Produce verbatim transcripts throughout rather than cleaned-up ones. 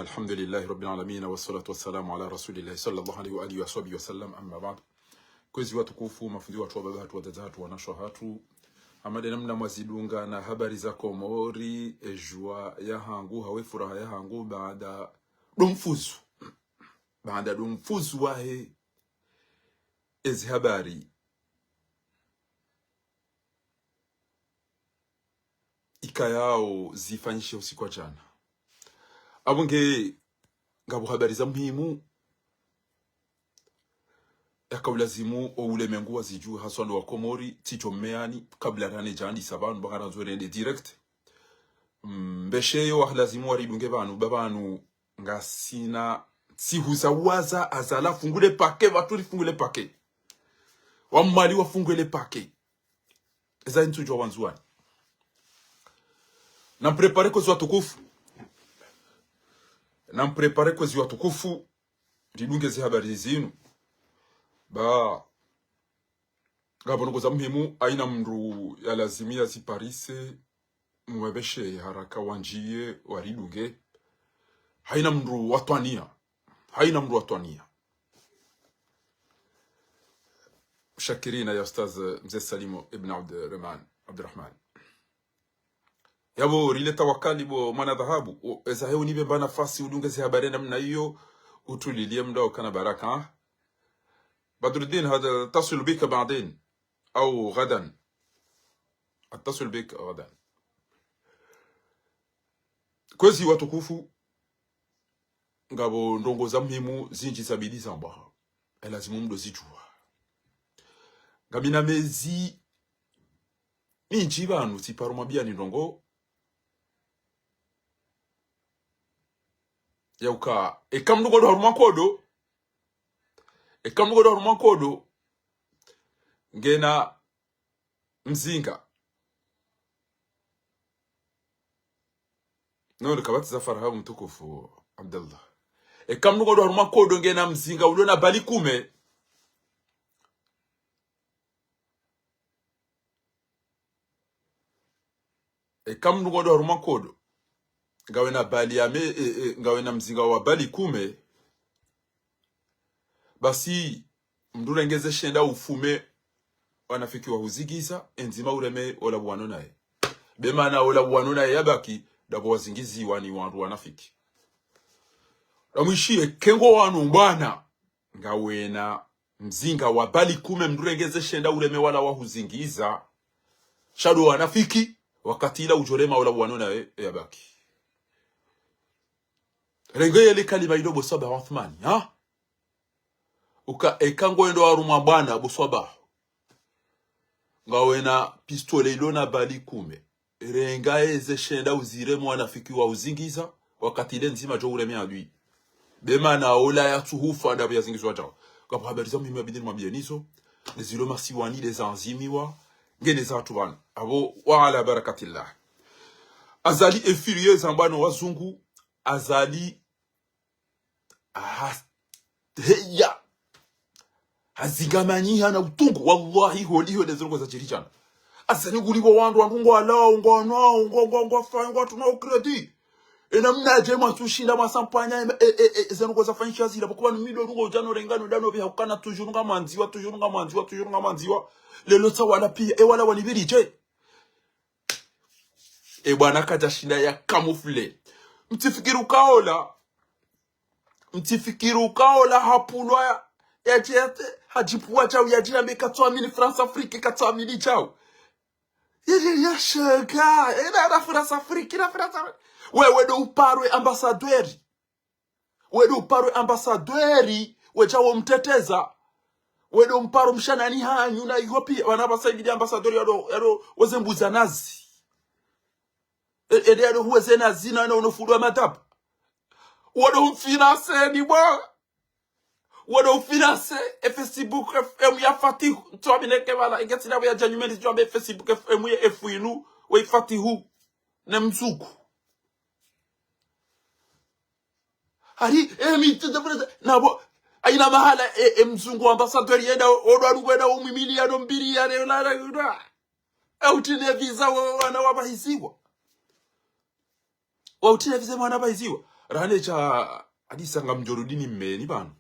الحمد لله رب العالمين، والصلاة والسلام على رسول الله صلى الله عليه وآله وصحبه وسلم، أما بعد. Kwezi watukufu, mafundi watru, wababa hatru, wadzadze hatru, wanashe hatru. Hama de namna mwazidunga na habari za Komori, e joie yahangu, hawu furaha yahangu, baanda ndo mfuzu. Baanda ndo mfuzu wahe ezi habari ikayao zifanyishe usiku wa jana. Apvo nge ngapvo habari za muhimu yakaulazimu o ulemengu wazijue, haswa ndo wa Komori, tsidjo mmeani, kabla rane jandisa pvanu, ba ngarandzo rende direct. Mm, mbeshe yo wahalazimu waridunge pvanu, ba pvanu ngasina ntsihu za waza, Azali afungue le paquet, pvatsu rifungue le paquet. Wa Mwali wafungue le paquet. Eza ntsudjua wandzuwani. Namprépare kwezi watukufu. Namprépare kwezi watukufu. Ridunge zi habari zinu. Ba ngapvo ndrongoo za muhimu, haina mndru yalazimu yaziparise, mwepveshe haraka wandjiye waridunge. Haina mndru watwaniya. Haina mndru watwaniya. Shakirina ya Ustadh Mze Salimu ibn Abdurrahman, Abdurrahman. Yapvo rile tawakali bo mwana dhahabu, o, eza he unipve mba nafasi udunge zi habari namna iyo, utulilie mda ukana baraka, ha? Badruddin, هذا أتصل بك بعدين أو غدا. أتصل بك غدا. Kwezi watukufu, ngapvo ndrongoo za muhimu zindji zabidi zambwa. Elazimu mdo zijua. Ngamina mezi mindji pvanu tsiparo mwambiani ndrongoo. Yauka, eka mndru ngodo harumwa nkodo. Eka mndru ngodo harumwa nkodo. Ngena mzinga. Nono kapvatsi za faraha mtukufu, Abdallah. Eka mndru ngodo harumwa nkodo ngena mzinga ulio na bali kume. Eka mndru ngodo harumwa nkodo. Ngawe na bali ya me, e, e, ngawe na mzinga wa bali kume. Basi, mndru renge ze shenda ufume wanafiki wahuzingiza, enzima ureme ola buwano naye. Be mana ola buwano naye yabaki, dapvo wazingiziwa ni wandru wanafiki. Ramwishiye, eka ngo wanu mbwana, ngawe na mzinga wa bali kume, mndru renge ze shenda ureme wala wahuzingiza. Sha ndo wanafiki, wakati ula udjorema ola buwano naye yabaki. Renge yele kalima ilo bo Swaba Uthmani, ha? Uka eka ngoendo harumwa mbwana bo Swaba. Ngawe na pistolet ilo na bali kume. Renga eze shenda uzireme wanafiki wahuzingiza, wakati ile ndzima djo ureme adui. Be mana ola yatsuhufa ndapvo yazingizwa djao. Ngapvo habari za muhimu yabidi nimwambieni zo. Ndezilo masiwani, ndeza anzimiwa. Ngene za hatru pvanu. Apvo, wa ala barakatillah. Azali efiriye zambwa no wazungu. Azali. Ah, heya. Hazingamanyiha na utungu. Wallahi, holiho ndezilo ndrongoo zadjiri djana. Azali ngulipvo wandru, wandru ngwalao, ngwanwao, ngwa, ngwa, ngwafanya, ngwatrumao crédit. Ena mnadje mwatsushinda mwasampanya, e, e, e, zinu ngozafanyisha zila, pvoko pvanu mido ndrongoo djano rengano dano pvi haukana toujours ngamwandziwa, toujours ngamwandziwa, toujours ngamwandziwa. Lelo tsa wala pia, e wala wanipviridje. E bwana kadjashinda ya camoufler. Mtsifikiri uka ola. Mtsifikiri uka ola hapvulwa ya, ya, ya, hadjipvuwa djau yadjina me katsuamini France Afrique katsuamini djau. Yeye yashaka, ena na France Afrique, na France Afrique. Wewe ndo uparwe ambassadeur. Wewe ndo uparwe ambassadeur, wedja wo mteteza. Wewe ndo mparo mshanani hanyu na iho pia, wana pvasa ibidi ambassadeur yado, yado weze mbuza nazi. E, ede yado huweze nazi na, na unofudwa madhaba. Wado mfinance ni bwa. Wado ufinance e Facebook F M ya Fatihu. Ntsuamini ke pvala, inge tsina ya djanyumeni, ntsuambe Facebook F M ye F inu, we Fatihu. Ne mzungu. Hari, e, mi, t-, t-, t-, nabo, haina mahala, e, e, mzungu ambassadeur yenda, odo alugo yenda, umimini ya dombiri ya, ne, la, la, la. E, utsine visa, wa, wana wapvahiziwa. Wa utsine visa, wana wapvahiziwa. Rahana sha hadisa ngamdjo rudi ni mmeni pvanu.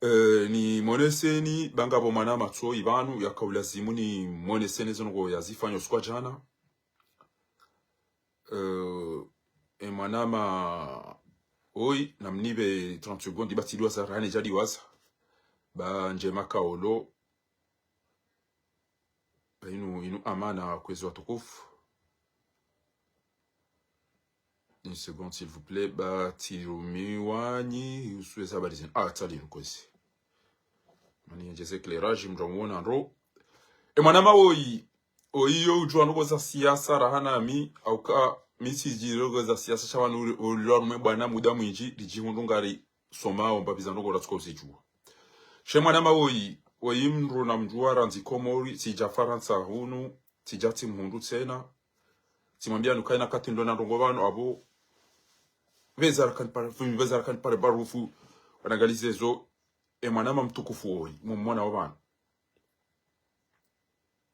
Eh, ni mwoneseni, ba ngapvo mwana matso ipvanu, yaka ulazimu ni mwoneseni ze ndrongoo yazifanya usiku wa djana. Eh, e mwanama, oyi, namnipve trente secondes, ba tsi diwaza, rahana sha diwaza. Ba ndje makaolo. Inu, inu amana kwezi watukufu. Une seconde, s'il vous plaît. Ba tsirumiwa nyi, usuweza habari zinu. Ah, tsali inu kwezi. Mani yendjeze éclairage, mdru mwona ndro. E mwanama oyi, oyi yo udjuwa ndrongoo za siasa, rahana mi, hauka mi tsidji ndrongoo za siasa, sha pvanu uli, uli harumwa bwana muda mwindji, ridjihundru ngari somao mbapvi za ndrongoo ratsuka uzidjuwa. She mwanama oyi, oyi mdru namdjuwa randzi Komori, tsidja Farantsa hunu, tsidja tsimhundru tsena. Tsimwambia nuka ina kati ndo na ndrongoo pvanu apvo. Pveza rakani pare, pveza rakani pare barufu, wanangalize zo, e mwanama mtukufu oyi, mumwona wa pvanu.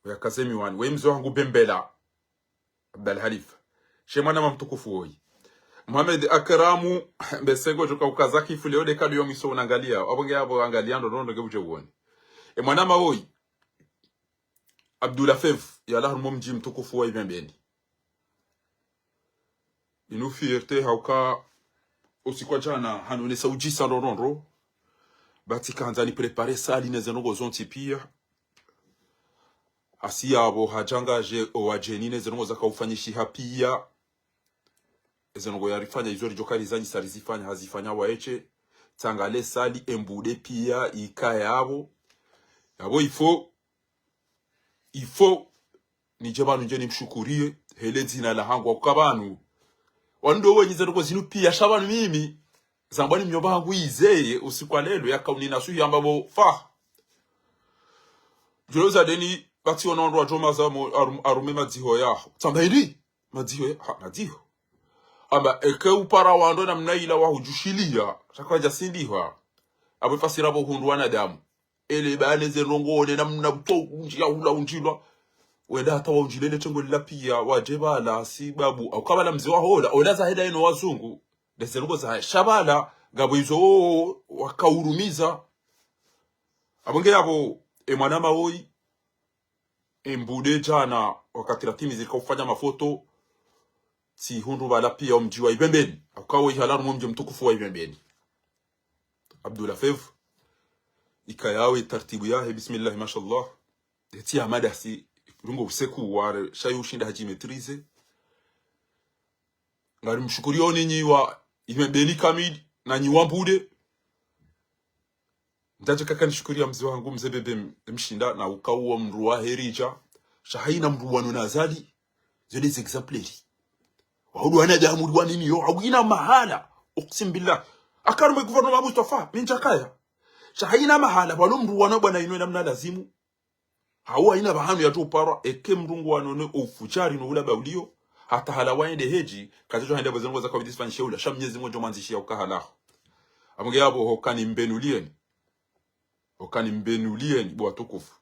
Oya kazemi wani, we mze wangu Bembela. Abdal Halifa. She mwanama mtukufu oyi. Mohamed Akramu, mbe sengo djoka ukaza kifu leo de kadu yo mwiso unangalia. Apvo nge apvo angalia ndro ndro nge udje uone. E mwanama oyi. Abdullah Fev, yalawa harumwa mdji mtukufu wa Ipvembeni. Inu fierté hauka usiku wa djana hanonesa udjisa ndro ndro ndro. Ba tsikandza ni préparer salle ne ze ndrongoo zontsi pia. Hasi yapvo hadjangadje owadjeni ne ze ndrongoo zaka ufanyishiha pia. Eze ndrongoo yarifanya izo ridjoka rizanyisa rizifanya hazifanya waeshe. Tsangale salle embude pia ika yapvo. Yapvo il faut, il faut nidje pvanu ndje nimshukuriye, hele dzina lahangu hauka pvanu. Wanu ndo wenyi ze ndrongoo zinu pia sha pvanu mimi. Zambwa ni mnyomba hangu izeye usiku wa leo yaka uninasuhi yamba pvo fa. Djolo za deni ba tsiona wandru wadjo maza mo arum-, arume madziho yaho. Tsamba hindri? Madziho ya, ha, madziho. Amba eke upara wandru namna ila wahudjushiliya, sha kwadja sindiha. Apvo fasira pvo hundru wanadamu. Ele bane ze ndrongoo ne namna buto undjia hula undjilwa. Wenda hata waundjile le tengo lila pia, wadje pvala, sibabu. Hauka pvala mze waho ola, ola za heda ino wazungu. Nde ze ndrongoo za sha pvala, ngapvo izo waka urumiza. Apvo nge yapvo, e mwanama oyi, embude djana, wakati ratimizi rika ufanya mafoto, tsihundru pvala pia omdji wa Ipvembeni. Hauka oyi halawa harumwa mdji mtukufu wa Ipvembeni. Abdullah Fev, ika yawe tartibu yahe, bismillah, mashallah. Etsi ya madasi, lungo usiku ware, sha yo ushinda hadji maîtriser. Ngari mshukuriyo ni nyi wa Ipvembeni kamili, na nyi wa Mbude. Ndadje kaka nishukuriya mze wangu, mze Bebe m-, Mshinda, na uka uwo mdru wa heri dja. Sha hayina mdru wanu na Azali, zo nde ze exemplaires. Wahudu wana dja mdru wa nini yo, hawina mahala. Uqsim billah. Haka harumwa gouvernement Mustafa, mi ndjakaya. Sha hayina mahala, walo mdru wanu bwana inu namna lazimu. Hawu hayina pvahanu yatso uparwa, eke mdru ngu wanone ufudjari no ulaba uliyo, hata halawa yende hedji, katsidjo hende pvo ze ndrongoo za kawidi zifanyishe ula, sha Mnyezi Mngu ngudjo mwandzishiya uka halaho. Apvo nge yapvo hoka nimbeni uliyeni. Hoka nimbeni uliyeni, bo watukufu.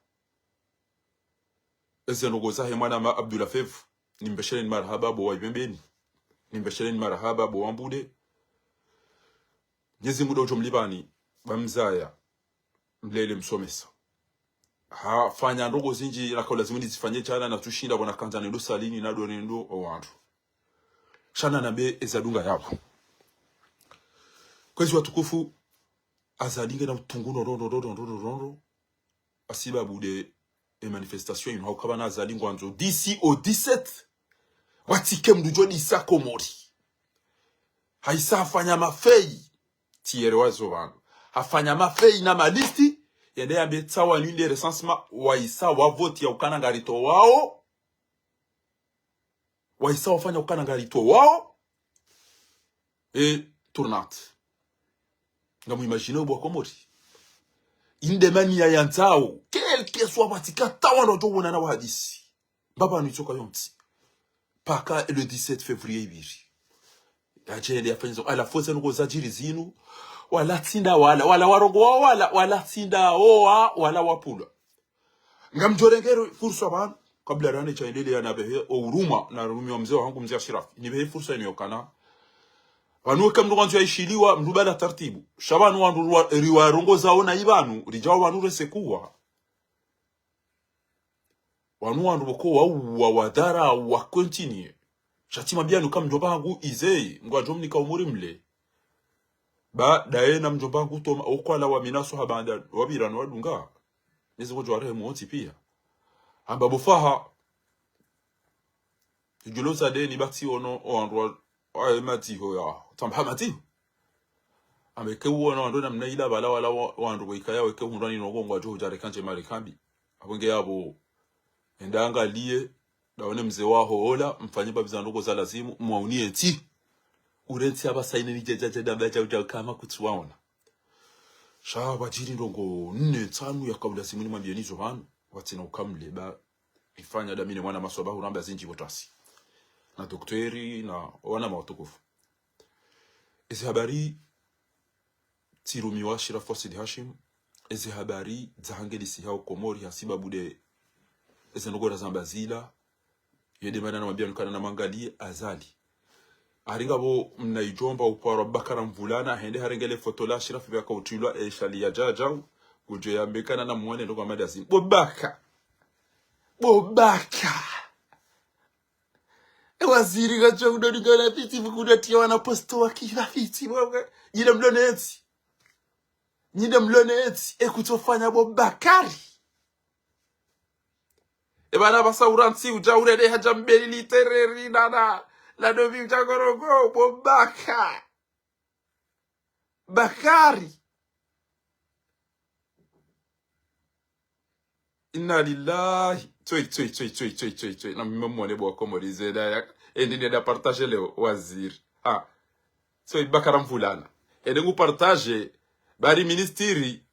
Eze ndrongoo zahe mwanama Abdullah Fev, nimbesheleni marahaba bo wa Ipvembeni. Nimbesheleni marahaba bo wa Mbude. Mnyezi Mngu ndo udjo mlipvani, ba mzaya. Mlele msomesa. Hafanya ndrongoo zindji, naka ulazimu nizifanye djana, natsushinda pvo nakandza nendo salini, nado nendo owandru. Sha nanambe eza dunga yapvo. Kwezi watukufu, Azali ngena utungu no rondo, rondo, rondo, rondo. Hasibabu nde e manifestation inu, hauka pvanu Azali ngwandzo d'ici au dix-sept, watsike mdru djo disa Komori. Hayisa hafanya mafeyi, tsi yelewa zo pvanu. Hafanya mafeyi na malisti, yende yambe tsawa nyu nde recensement, wayisa wavoti ya ukana ngaritowawo. Wayisa wafanya ukana ngaritowawo. E tournante. Ngamu imagine bo wa Komori. Inde mani ya yandzao, quel que soit pvatsika tsawa ndo djo wona na wahadisi. Mbapvanu itsoka yontsi. Paka le dix-sept février ipviri. Yadjende yafanye zo, à la fois ze ndrongoo zadjiri zinu. Wala tsi nda wala, wala warongowa wala, wala tsi nda owa, wala wapvulwa. Ngamdjo renge fursa pvanu, kabla rane tsaendele ya nabehe, o uruma, na rumi wa mze wahangu mze Ashirafi. Nibehe fursa inu yokana. Pvanu weka mndru kwandzo yaishiliwa, mndru bala tartibu. Sha pvanu wandru riwa-, riwarongoza ona ipvanu, ridjao pvanu resekuwa. Wanu wandru pvoko wauwa, wadhara, wa continue. Sha tsi mambiyanu ka mdjomba hangu ize, Mngu adjomnika umuri mle. Ba, daye na mdjomba hangu toma, okwala wa minaso habanda, wapvirano wadunga. Nezi kodjo warehemu wontsi piya. Hamba bo Faha. Tsidjulo za deni ba tsi ono, o wandru wa, wa, e matiho ya, tamba ha matiho. Amba eke uona wandru namna ila pvala wala wa, wandru waikaya weke hundra ni nongo ngwadjo hudja reka ndje mare kambi. Apvo nge yapvo. Enda angaliye, daone mze waho ola, mfanye pvapvi za ndrongo za lazimu, mwauniye ntsi. Ure ntsi apvasa ine ni djadja djadja djadja djadja kama kutsuwaona. Sha pvadjiri ndrongo nne ntsanu yaka ulazimu nimwambiye nizo pvanu, watsina ukamle ba, ifanya damine mwana maswaba huramba zindji pvo tasi. Na dokteri, na wana mawatukufu. Ezi habari tsirumiwa Ashirafu Said Hashim, ezi habari dzahangelisiha o Komori hasibabu de ezi ndrongo razamba zila, yede mana namwambiya nukana namwangaliye Azali. Haringa pvo mna idjomba uparo Bakara Mvulana, hende harenge le foto la Ashirafu pvya kautrilwa, e shali ya djadjau, kudjo yambe kana namwone ndrongo amadazi. Bo Baka. Bo Baka. E waziri kacho kudo ningana fiti, kudo tiya wana posto wa kila fiti, bo Baka. Nyinyi mlone ntsi. Nyinyi mlone ntsi, e kutsofanya bo Bakari. E pvana pvasa ura ntsi udja urede hadja mbeli litereri na na, na dobi udja gorongo, bo Baka. Bakari. Inna lillahi. Tsoi, tsoi, tsoi. Na mimi mwone bo Komori zeda ya. Endi neda partage leo, waziri. Ah. Tsoi Bakara Mvulana. Ende ngu partage, bari ministiri,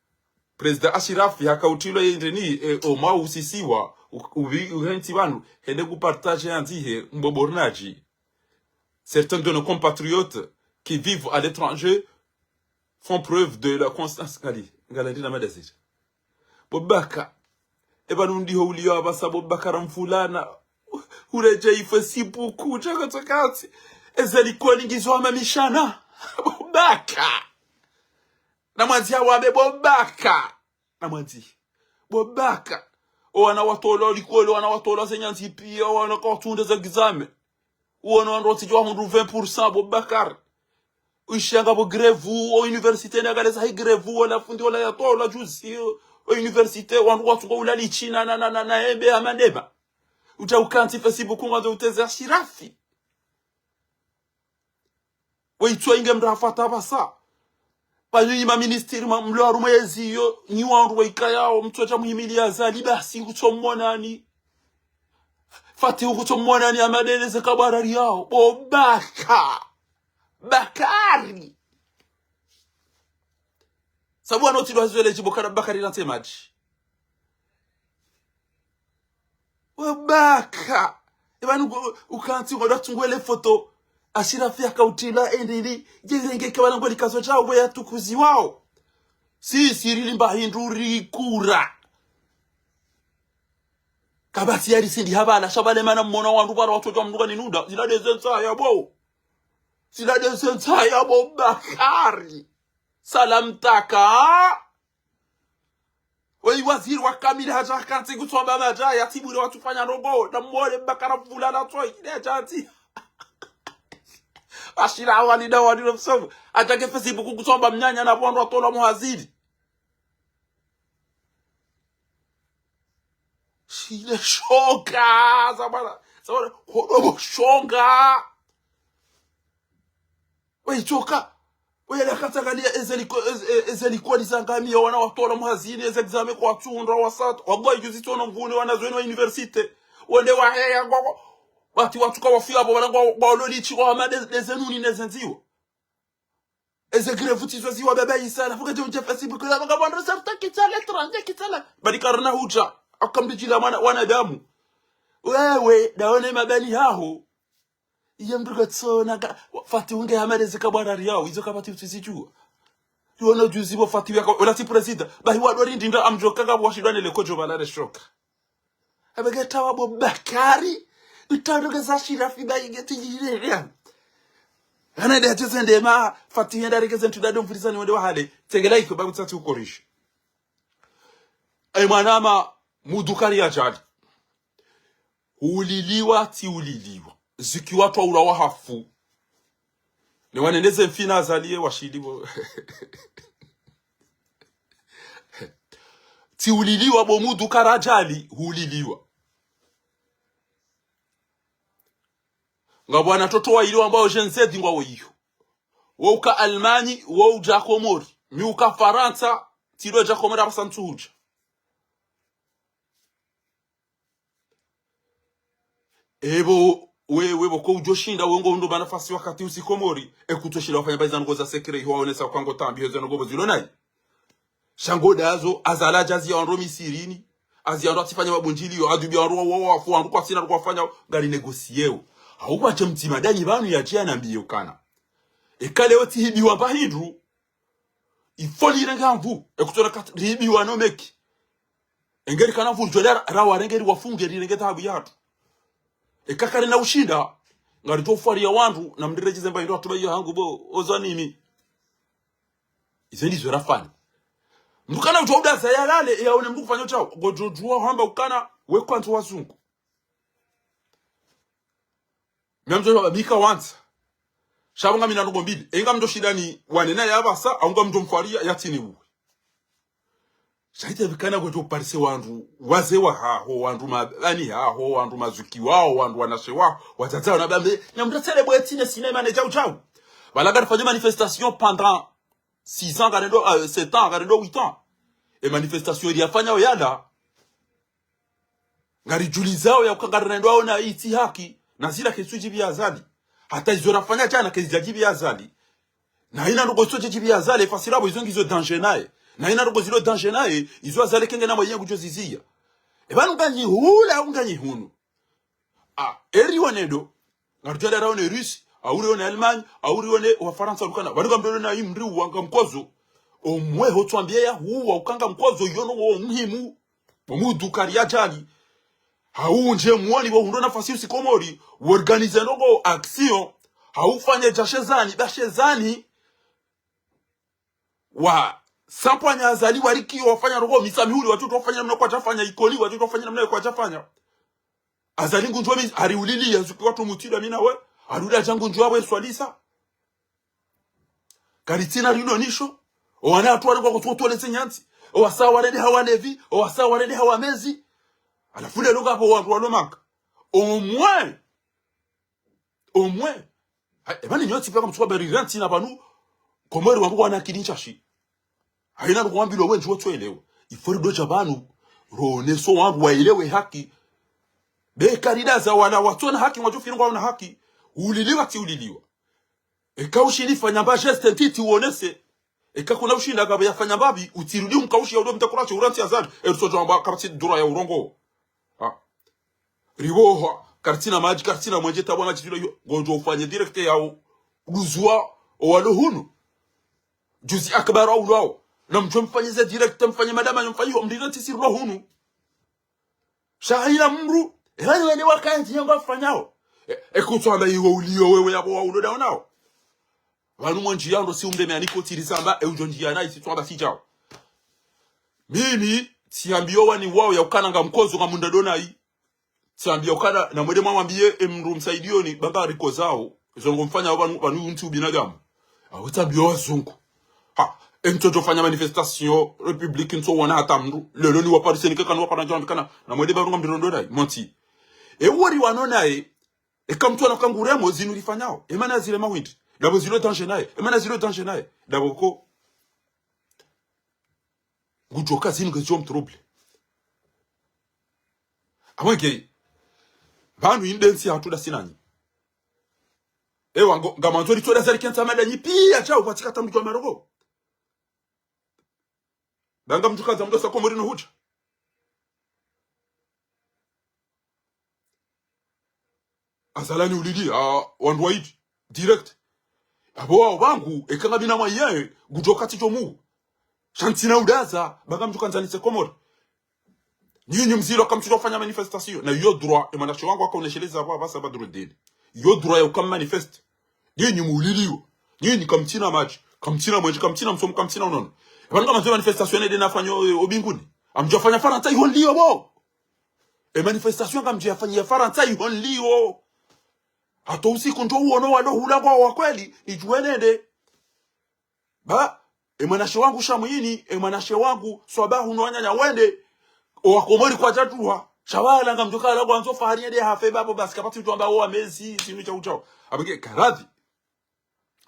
Président Ashirafi, haka utrilwa yende ni, e, oma usisiwa, u-, uvi-, uhentsi pvanu, hende ngu partage yandzihe, mbo bornaji. Certains de nos compatriotes qui vivent à l'étranger font preuve de la constance. Ngali, ngalandi na madaziri. Bo Baka. E pvanu ndiho uliyo apvasa bo Bakara Mvulana. Uredjeyi Facebook, tsaka tsakatsi. Eze likoli ngizo hamamishana. Bo Baka. Namwandziha wambe bo Baka. Namwandziha. Bo Baka. O wana watolwa likoli, o wana watolwa ze nyandzi piya, o wana kawatsunda ze examen. Uwona wandru watsidja wahundru vingt pour cent bo Bakari. Uishiyanga bo grève, o université ne akaleza hi grève, wala fundi wala yatolwa juzi, o université, wandru watsunga ulali china na, na, na, na embe ya manema. Udja ukantsi Facebook ngwandzo uteze Ashirafi. Waitswa inge mndru hafata pvasa. Pvanu nyi maministiri ma-, mlo harumwa yezi iyo, nyi wandru waikayao, mtsodja muhimili Azali basi, kutsomonani. Fatihu kutsomonani, amadele ze kabwarari yao. Bo Baka. Bakari. Sabu wano tsidwa zwele djibo kana Bakari na ntsemadji. We Baka. E pvanu uko-, ukantsi uko datungwele foto. Ashirafi yaka utrilwa endili. Djerenge ke pvanu ngoli kazo djao we yatukuziwao. Si, si rilimba hindru rikura. Kapvatsi yari sindi hapvala, sha pvale mana mona wandru pvala watsodja mndru kani nunda. Zila deze ntsaya bo. Zila deze ntsaya bo Bakari. Salam taka. Weyi waziri wa kamili hadja hakantsi kutsomba madja ya tsibure watsufanya ndrongo. Na mwole Bakara Mvulana tsoi. Ne hadja hatsi. Ashira awali na wali na msomo. Hadja ke Facebook kutsomba mnyanya na pvondro watolwa muhazini. Shile shoka. Zabana. Zabana. Kodobo shoka. Weyi tsoka. Weyi la katsangaliya eze liko-, eze, e-, eze likoli zangamiya wana watolwa muhazini, eze examen kwatsundra wasata. Wallahi juzi tsono mvuni wana zwenu wa université. Wende waheya ngwa, ngwa. Wati watsuka wafuya bo, wana ngwa, ngwa lolichi kwa wamade, neze nuni neze ndziwa. Eze grève tizo ziwa baba isa, na fuka dje unje Facebook, na manga wandru sarta kitsala, étranger kitsala. Badi karna hudja, akamdijila mwana, wanadamu. Wewe, daone mabani haho. Iye mndru katsona ka, Fatihu nge hamaleze kabwarari yao, izo kapvatsi utsizidjuwa. Iwono juzi bo Fatihu yaka, ola tsi président, bahi wadori ndinda amdjoka kabo washidwa ne lekodjo pvala reshoka. Abege tawa bo Bakari, utaruka za Ashirafi bayi geti yire ya. Kana nde hadjeze ndema, Fatihi yende aregeze ntsu ndado mvurizani wende wahale. Tsengela iko babu tsatsi ukorishi. E mwanama, mudukari ya djali. Huliliwa, tsi huliliwa. Ziki wandru waulawa hafu. Ne waneneze mfina Azali ye washiliwo. Tsi huliliwa bo mudukari ya djali, huliliwa. Ngapvo wana watoto wayili wambwao Gen Z ngwawo iyo. Wo uka Allemagne, wo udja Komori. Mi uka Farantsa, tsi ndo dja Komori apvasa ntsu hudja. Ebo, we, we, bo ko udjo shinda, we ngo undo mana fasi wakati usi Komori, e kutso shinda wafanya bayi za ndrongo za secret, iho waonesa kwa ngo tambi, iho za ndrongo bo zilo nayi. Sha ngo ndazo, Azali hadja haziya wandru misirini, haziya wandru hatsifanya mabundjiliyo, hadubia wandru wa, wa, wafu, wandru kwasina, wandru kwafanya, ngari négociéo. Hau kwatshe mdzima danyi pvanu yadje yanambiye ukana. Eka leo tsihibiwa mba hindru, ifoli irenge ha nvu, e kutsona kati rihibiwa no meki. Engeri kana nvu ridjo lera, rawarenge riwafunge rirenge dhahabu yahatru. Eka karina ushinda, ngaridjo ufwariya wandru, na mdiredjeze mba hindru hatru ba iyo hangu bo, oza nini. Izo ndizo rafanya. Mndru kana udjo udaza yalale, yaone mndru kufanya utsao. Ngodjo djuwa hamba ukana, we kwandza wazungu. Mia mndru wa bika wandza. Sha pvo ngamina ndrongo mbili. Enga mndru shinda ni wanena ya apvasa, au ngamdjo mfwariya, yatsini uwe. Sha ite bikana ngodjo parise wandru, wazee wahaho, wandru mabani haho, wandru mazuki waho, wandru wanashe waho, wadzadze waho na bambe, na mndru tsele bwe tsine sinema ne djau djau. Pvala ngarifanye manifestation pendant six ans, ngarendo, euh, sept ans, ngarendo huit ans. E manifestation ili yafanya oyala. Ngaridjulizao ya uka ngarinaendo aona itsi haki, na zila ketsudjibiya Azali. Hata izo rafanya djana ketsudjadjibiya Azali. Na ina ndrongo zitsodjadjibiya Azali, fasiri apvo izo ngizo danger naye. Na ina ndrongo zilo danger naye, izo Azali kengena mwaye ngudjo ziziya. E pvanu nganyi hula, au nganyi hunu. Ah, eri wanendo, ngarudjada raone Russie, au rione Allemagne, au rione wa Farantsa rukana. Pvanu ngamdolo na imri wanga mkozo. Omwe ho tswambiye ya huwa ukanga mkozo yono wo muhimu. Bo mudukari ya djali. Hau ndje mwoni wo hundro nafasi usi Komori, wo organize ndrongo action. Hau fanye dja shezani, ba shezani. Wa sampwanya Azali wariki wafanya ndrongo, Misamihuli wadjo wafanya namna kwadjafanya, Ikoli wadjo wafanya namna kwadjafanya. Azali ngundjwa mi, hari ulili ya zuki wandru mutida mi na we, hari ula dja ngundjwa we swalisa. Karitsina rino nisho, owana hatru wale kwa kutsu toleze nyantsi, owasa warede hawa levi, owasa warede hawa mezi. Halafu lelo ngapvo wandru walo maka. Omwe, omwe. Ha, e pvani nyontsi pia kamtsuka beri rantsi na pvanu, Komori wangu wana akili ntsashi. Haina ndrongo wambilwa wendji watsuelewa. Ifori dodja pvanu, roneso wandru waelewe haki. Be karidaza wala watsona haki, ngwadjo firi ngwaona haki. Uliliwa tsi uliliwa. Eka ushindi fanya mba geste ntiti uonese. Eka kuna ushinda ngapvo yafanya mbapvi, utsirudi mkaushi ya udo mtakurache urantsi Azali. Erutso djamba kapvatsi dura ya urongo. Ha. Riboha, karitsina madji, karitsina mwenje, tabwa madji zilo yo, ngodjo ufanye direct yao. Duzwa, owalo hunu. Juzi akbar au lwao. Na mdjo mfanye ze direct, mfanye madama, mfanye ho, mdire ntsi sirilo hunu. Sha haina mdru, e pvani wende wakantsi yangu afanyao. E, e kutswamba iwe uliyo wewe yapvo wa ulo daonao. Pvanu mwenji yando si umbe meaniko tsiri samba, e udjo ndjia na isi tswamba si djao. Mimi, tsiambiyo wani wao ya ukana ngamkozo ngamunda donayi. Tsiambiyo ukana, na mwede mwamwambiye, e mdru msaidioni, banga rikozao. Izo ngomfanya pvanu, pvanu untsi ubinadamu. Awe tsiambiyo wazungu. Ha, e ntsodjo fanya manifestation, République ntso wana hata mdru. Lelo ni wa Paris, ni kekana wa Paris, kana, na mwede pvanu ngamdirondorai, monti. E wori wanonaye, eka mdru wana kanguremo zinu rifanyao. E mana zile mahwindi. Dapvo zilo danger naye. E mana zilo danger naye. Dapvo ko. Ngudjoka zinu ngezidjo mtrouble. Amwenge. Pvanu inde ntsi hatru dasi nanyi. Ewa ngo, ngamandzo ritsoda zari kentsa madanyi pia djau pvatsi kata mdru wa marongo. Banga mdru kadza mdru sa Komori no hudja. Azali ni ulili, ah, wandru waidi. Direct. Apvo wao pvangu, eka ngapvina mwaye, ngudjo katsi djo mu. Sha ntsina udaza, banga mdru kandza nitse Komori. Nyinyi mzilo kamtsudjo fanya manifestation. Na iyo droit, e mwanashe wangu waka unesheleza apvo apvasa Badruddin. Iyo droit ya uka manifeste. Nyinyi muuliliwa. Nyinyi kamtsina madji, kamtsina mwenje, kamtsina msomo, kamtsina unono. Epvanu ngamwandzo manifestation yende nafanyo, eh, o mbinguni. Ngamdjo fanya Farantsa iho nliyo bo. E manifestation ngamdjo yafanya ya Farantsa iho nliyo. Hata usiku ndjo uono walo hula ngwao wa kweli, nidjuwe nende. Ba, e mwanamshe wangu Shamwini, e mwanamshe wangu Swabahu no wananya wende, o Wakomori kwadjatuha. Sha wala ngamdjo kala ngwandzo fahari yende hafe babo basi kapvatsi udjo amba owa mezi, zinu djau djau. Apvo nge karadhi.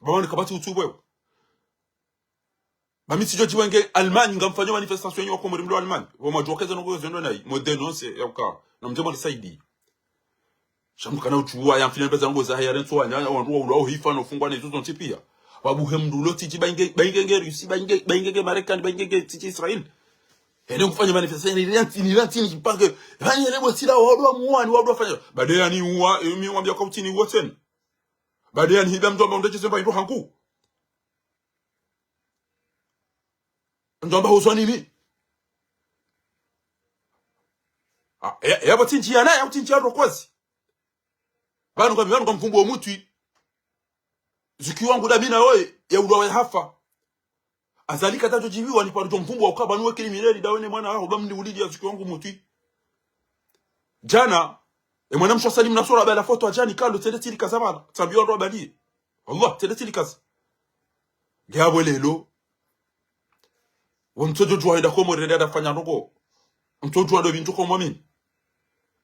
Ba wani kapvatsi utsubwe. Ba mi tsidjo djiwenge Allemagne, ngamfanyo manifestation yenyu Wakomori mlo Allemagne. Pvo mwadjuwa keza nongo zendo nayi, mo dénoncer ya uka. Na mdje mwalisaidiya. Sha mdru kana udjuwa, ya mfine mbeza ngo za haya rentso wananya, wandru waulwa ohifa no fungwa na izo zontsi piya. Wabuhe mndru ulo tsidji bainge, bainge nge Russie, bainge, bainge nge Marekani, bainge nge tsidji Israel. Hende ngufanya manifestation, ni ranti, ni ranti, ni kipake. Hani hende mwe tsila waulwa muwani, waulwa fanya. Bade yani uwa, eh, mi wambia kwa utini uwa tsena. Bade yani hiba mdjomba undetshi zemba indo hangu. Mdjomba huzwa nini? Ah, ya, ya bo tindji ya na, ya utindji ya rokozi. Pvanu kwa mi, pvanu kwa mvumbu wa mutwi. Zuki wangu damina oye, ya ulwa wa hafa. Azali kadjadjo djibiwa ni pvanu djo mvumbu wa ukaba nuwe criminel, dawe ne mwana waho, ba mni ulili ya zuki wangu mutwi. Djana, e mwanamshe wa Salim Nasora bala foto adjani kalo, tsende tsili kaza bala, tsambiwa ndo abaliye. Allah, tsende tsili kaza. Nge apvo lelo. Wo mtsodjo djuwa henda Komori hende hafanya ndrongo. Mtsodjo djuwa ndo bindru Komori.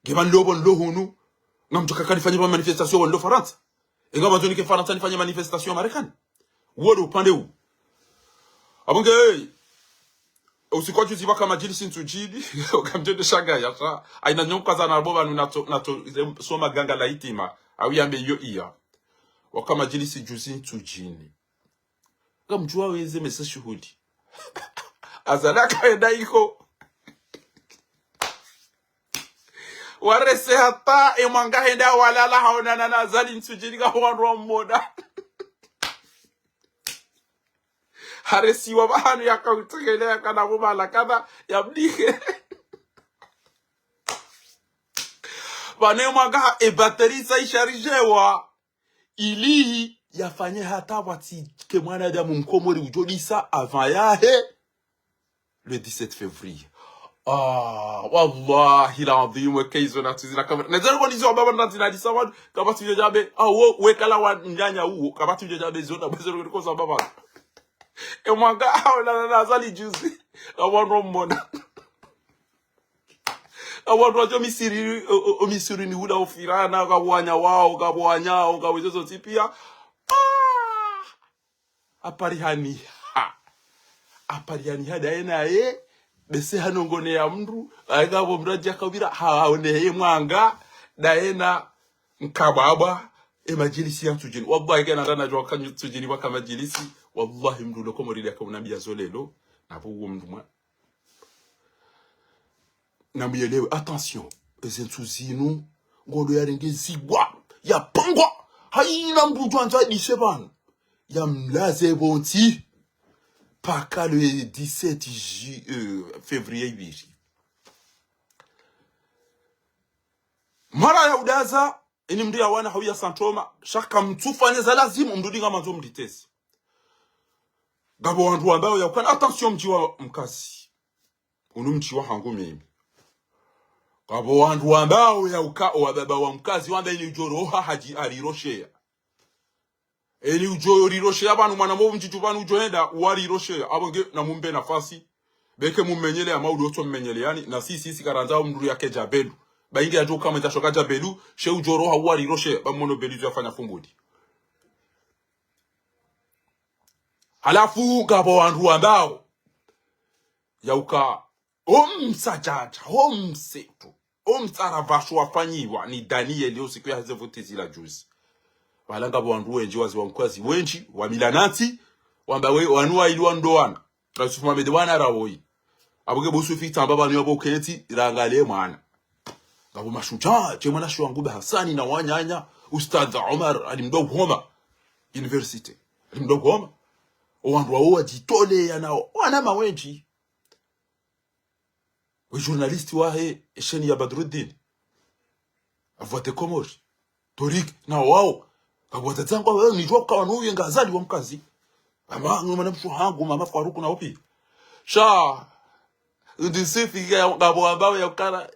Nge pvanu leo pvo nlo hunu. Ngamdjo kaka nifanye pva manifestation pvo nlo Farantsa. Inga pvandzo nike Farantsa nifanye manifestation Marekani. Uwo ndo upande wu. Apvo nge, hey. Usiku wa djuzi pvaka madjilisi Ntsudjini. Ukamdjende shanga ya sa. Haina nyonka za na bo pvanu natso, natso, ze, soma ganga la hitima. Au yambe iyo iya. Waka madjilisi djuzi Ntsudjini. Ngamdjuwa weze mesa shuhuli. Azali akaenda iho. Warese hata e mwanga hende hawalala haonana na Azali Ntsudjini nga wandru wa mmona. Haresiwa pvahanu yakautekele yakana pvo bala kadha ya mdihe. Pvanu e mwanga ha e batterie sa isharijewa. Ili yafanye hata pvwatsike mwanadamu mkomori udjo disa avant yahe le dix-sept février. Ah, wallahi l'adhim, weke izo natsi zina kamera. Nezero koni zo baba natsi na disa wanu, kapvatsi udjo djabe, ah, wo, wekala wa nyanya uwo, kapvatsi udjo djabe zo, na bwezero koni koza baba. E mwanga, ah, na, na, na, Azali djuzi. Awanu mmona. Awandru wadjo misiri, o, o, o misiri ni hula ofirana, ngapvo wanya wawo, ngapvo wanya wawo, ngapvo izo zontsi piya. Ah! Aparihaniha. Aparihaniha daye naye, bese hanongone ya mndru, ayi ngapvo mndru adja kabira, haone ye mwanga, daye na nkabwabwa, e madjilisi ya Ntsudjini. Wallahi, kana ndana djuwa ka Ntsudjini waka madjilisi. Wallahi, mndru ulo Komori yaka unambiya zo lelo, na pvo uwo mndru mwa. Namuyelewe, attention. Eze ntsu zinu, ngolo yarengezibwa, yapangwa. Haina mndru udjo andza adise pvanu. Yamlaze pvontsi. Paka le dix-sept ju-, euh, février ibiri. Mara ya udaza, ini mndru yawana hauya santoma, sha kamtsufanya za lazimu, mndru dinga mandzo mnditezi. Ngapvo wandru wambao ya ukana, attention mdji wa Mkazi. Unu mdji wa hangu mimi. Ngapvo wandru wambao ya uka, owa baba wa Mkazi, wamba ini udjo roha hadji arirosheya. Ini udjo rirosheya pvanu mwana mo mdjidju pvanu udjo henda, uwarirosheya. Apvo nge namumbe nafasi. Beke mumenyele ama uli otso mmenyele yani, na sisi, sisi karandza mndru yake djabelu. Ba inge yadjo kama itashoka djabelu, she udjo roha uwarirosheya, ba mmono belu izo yafanya fumbuli. Halafu ngapvo wandru wambao ya uka, o msadjadja, o msetu, o mtsara pvasho wafanyiwa ni Daniel yo siku yaheze vuti zila juzi. Pvala ngapvo wandru wendji wazi wa Mkazi wendji, wa mila nantsi, wamba we, wanu wa ili wa ndo wana. Ra Yusuf Mohamed wana ra woyi. Apvo nge bo Yusufi tsamba pvanu yapvo kentsi, rangale mwana. Ngapvo mashudjaa, she mwana shiwangu ba Hasani na wananya, Ustadh Omar, alimdwa Homa University. Alimdwa Homa. Owandru wawo wadjitoleya nao, wana mawendji. We journaliste wahe, esheni ya Badruddin. A Voix des Comores. Torik, na wao. Ngapvo wadzadze wangu, eh, nidjuwa uka wanu uye nga Azali wa mkazi. Ama, mwanamshe hangu, mama Faruku na opi. Sha, ndisifi ya, ngapvo ambao ya ukana,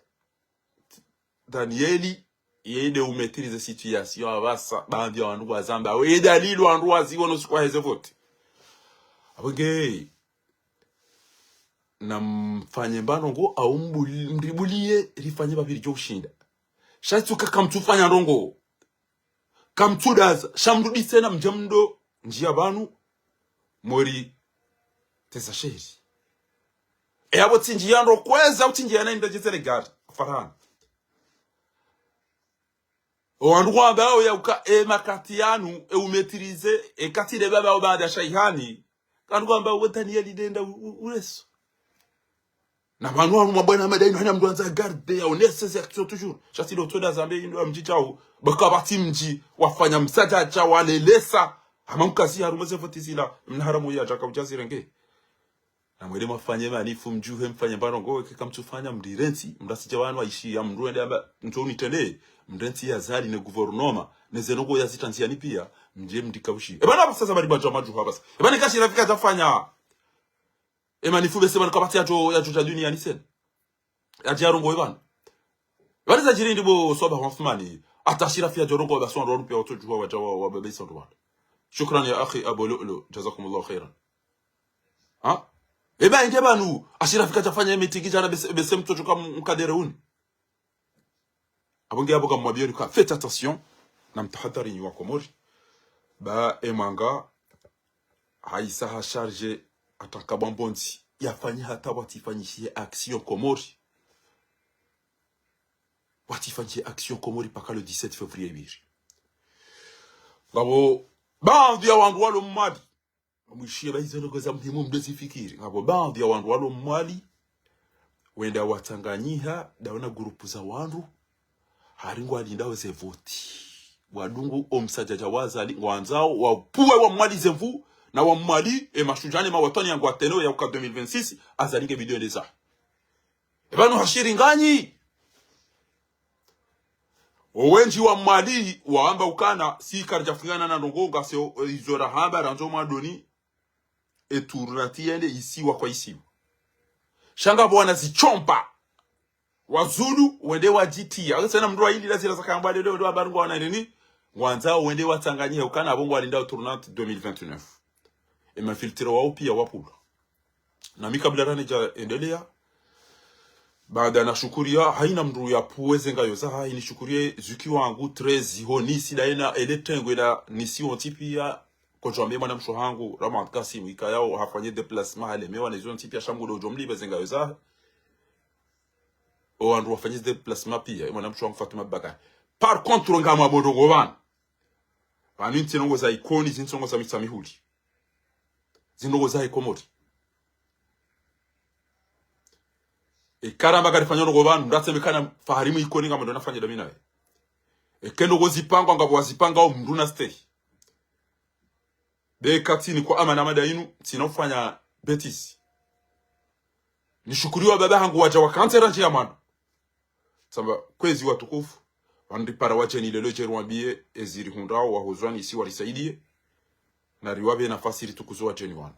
Danieli, yende umaîtriser situation, apvasa, baadhwi ya wandru wazamba, we Danieli wandru waziwo no siku waheze vote. Apvo nge, na mfanye mba ndrongo, au mbuli-, mribuliye, rifanye pvapviri djo ushinda. Sha tsi uka kamtsufanya ndrongo. Kamtsudaza, sha mrudi tsena mdje mdo, ndjiya pvanu, mori, teza sheri. E apvo tsi ndjiya ndo kweza, utsi ndjiya na inda djetsele gari, farahana. O wandru kwamba o ya uka, e makati yanu, e umaîtriser, e kati le baba o baada shayihani. Kandru kwamba we Danieli denda u-, u-, uleso. Na pvanu wanu mabwana madayinu hayina mndru andza garder ya onese ze action toujours. Sha tsi ndo tsoda zambe indo ya mdji djau. Baka pvatsi mdji wafanya msadjadja walelesa. Hama mkazi harumwa ze vote zila. Mna haramu ya djaka udja zirenge. Na mwende mwafanye manifu mdjuhe mfanye mba ndrongo eka kamtsufanya mrirentsi. Mrasidja wanu waishiya mndru wende amba ntso unitrende. Mrentsi ya Azali ne gouvernement. Ne ze ndrongo ya zitanziani piya. Mdje mdika ushi. Eba na apvasa za bari badja madjuha apvasa. Eba ne kashi rafika zafanya. E manifu bese pvanu kapvatsi yadjo, yadjo dja duniani tsena. Yadje yarongowe pvanu. Pvanu zadjiri ndi bo Swaba Hoffman. Ata Ashirafi yadjo rongowa basi wandru wanu piya watsodjuha wadja wa, wa bebe isa wandru wanu. Shukran ya akhi Abu Lu'lu. Jazakumullahu khairan. Ha? Eba inde pvanu. Ashirafi kadjafanya e meeting djana bese, bese mtsodjoka m-, mkadere uni. Apvo nge apvo kamwambiyoni ka, faites attention, na mtahadhari nyi wa Komori. Ba e mwanga, haisa ha charge, atanka bwambondzi, yafanye hata watsifanyishihe action Komori. Watsifanyishihe action Komori paka le dix-sept février ipviri. Ngapvo, baadhwi ya wandru walo Mwali, mwishiye ba izo ndrongo za muhimu mdo zifikiri. Ngapvo baadhwi ya wandru walo Mwali, wenda watsanganyiha, ndawo na groupe za wandru, hari ngwalindao ze vote. Wadungu o msadjadja wa Azali, ngwandzao, wapuwe wa Mwali ze nvu, na wa Mwali, e mashudjaa ne mawatwani ya ngwateneo ya uka deux mille vingt-six, Azali nge bidi yende zahe. E pvanu hashiri nganyi? Owendji wa Mwali wamba ukana, si karidjafungana na ndrongo ngasi, e, izo rahamba randzo mwandoni, e tournante yende isiwa kwa isiwa. Sha ngapvo wana zichomba. Wazulu, wende wadjitiya. Ake tsena mndru wa ili lazila zaka yamba leo, wende wamba ngwana nini? Ngwandzao wende watsanganyihe ukana apvo ngwalindao tournante deux mille vingt-neuf. E mafiltre wao piya wapvulwa. Na mi kabla ranedja endelea, baada nashukuriya, hayina mndru yapuwe ze ngayo zahahe, nishukuriye zuki wangu, Trezi, ho Nisi, dayina, ele tengwe la Nisi wontsi piya, kodjwambe mwanamshe hangu, Ramad Kasim, ikayao, hafanye déplacement, halemewa, ne zontsi piya, sha Mngu ndo udjo mlipve ze ngayo zahe. O wandru wafanye ze déplacement piya, e mwanamshe hangu Fatuma Bakari. Par contre, ngamwambo ndrongo pvanu. Pvanu ntsi ndrongo za Ikoni, zi ntsi ndrongo za Mitsamihuli. Zi ndrongo za Ikomori. Eka ramba karifanya ndrongo pvanu, ndatsembe kana fahari mu Ikoni ngamwendo nafanye dami naye. Eke ndrongo zipangwa ngapvo wazipangao mndru na stehi. Be katini kwa amana mada inu, tsina ufanya bêtise. Nishukuriwa baba hangu wadja wakantsera ndjiya mwana. Tsamba, kwezi watukufu, wandipara wadjeni lelo djeru wambiye, eziri hundrao, wahuzwani isi warisaidiye, na riwape nafasi ritukuze wadjeni wanu.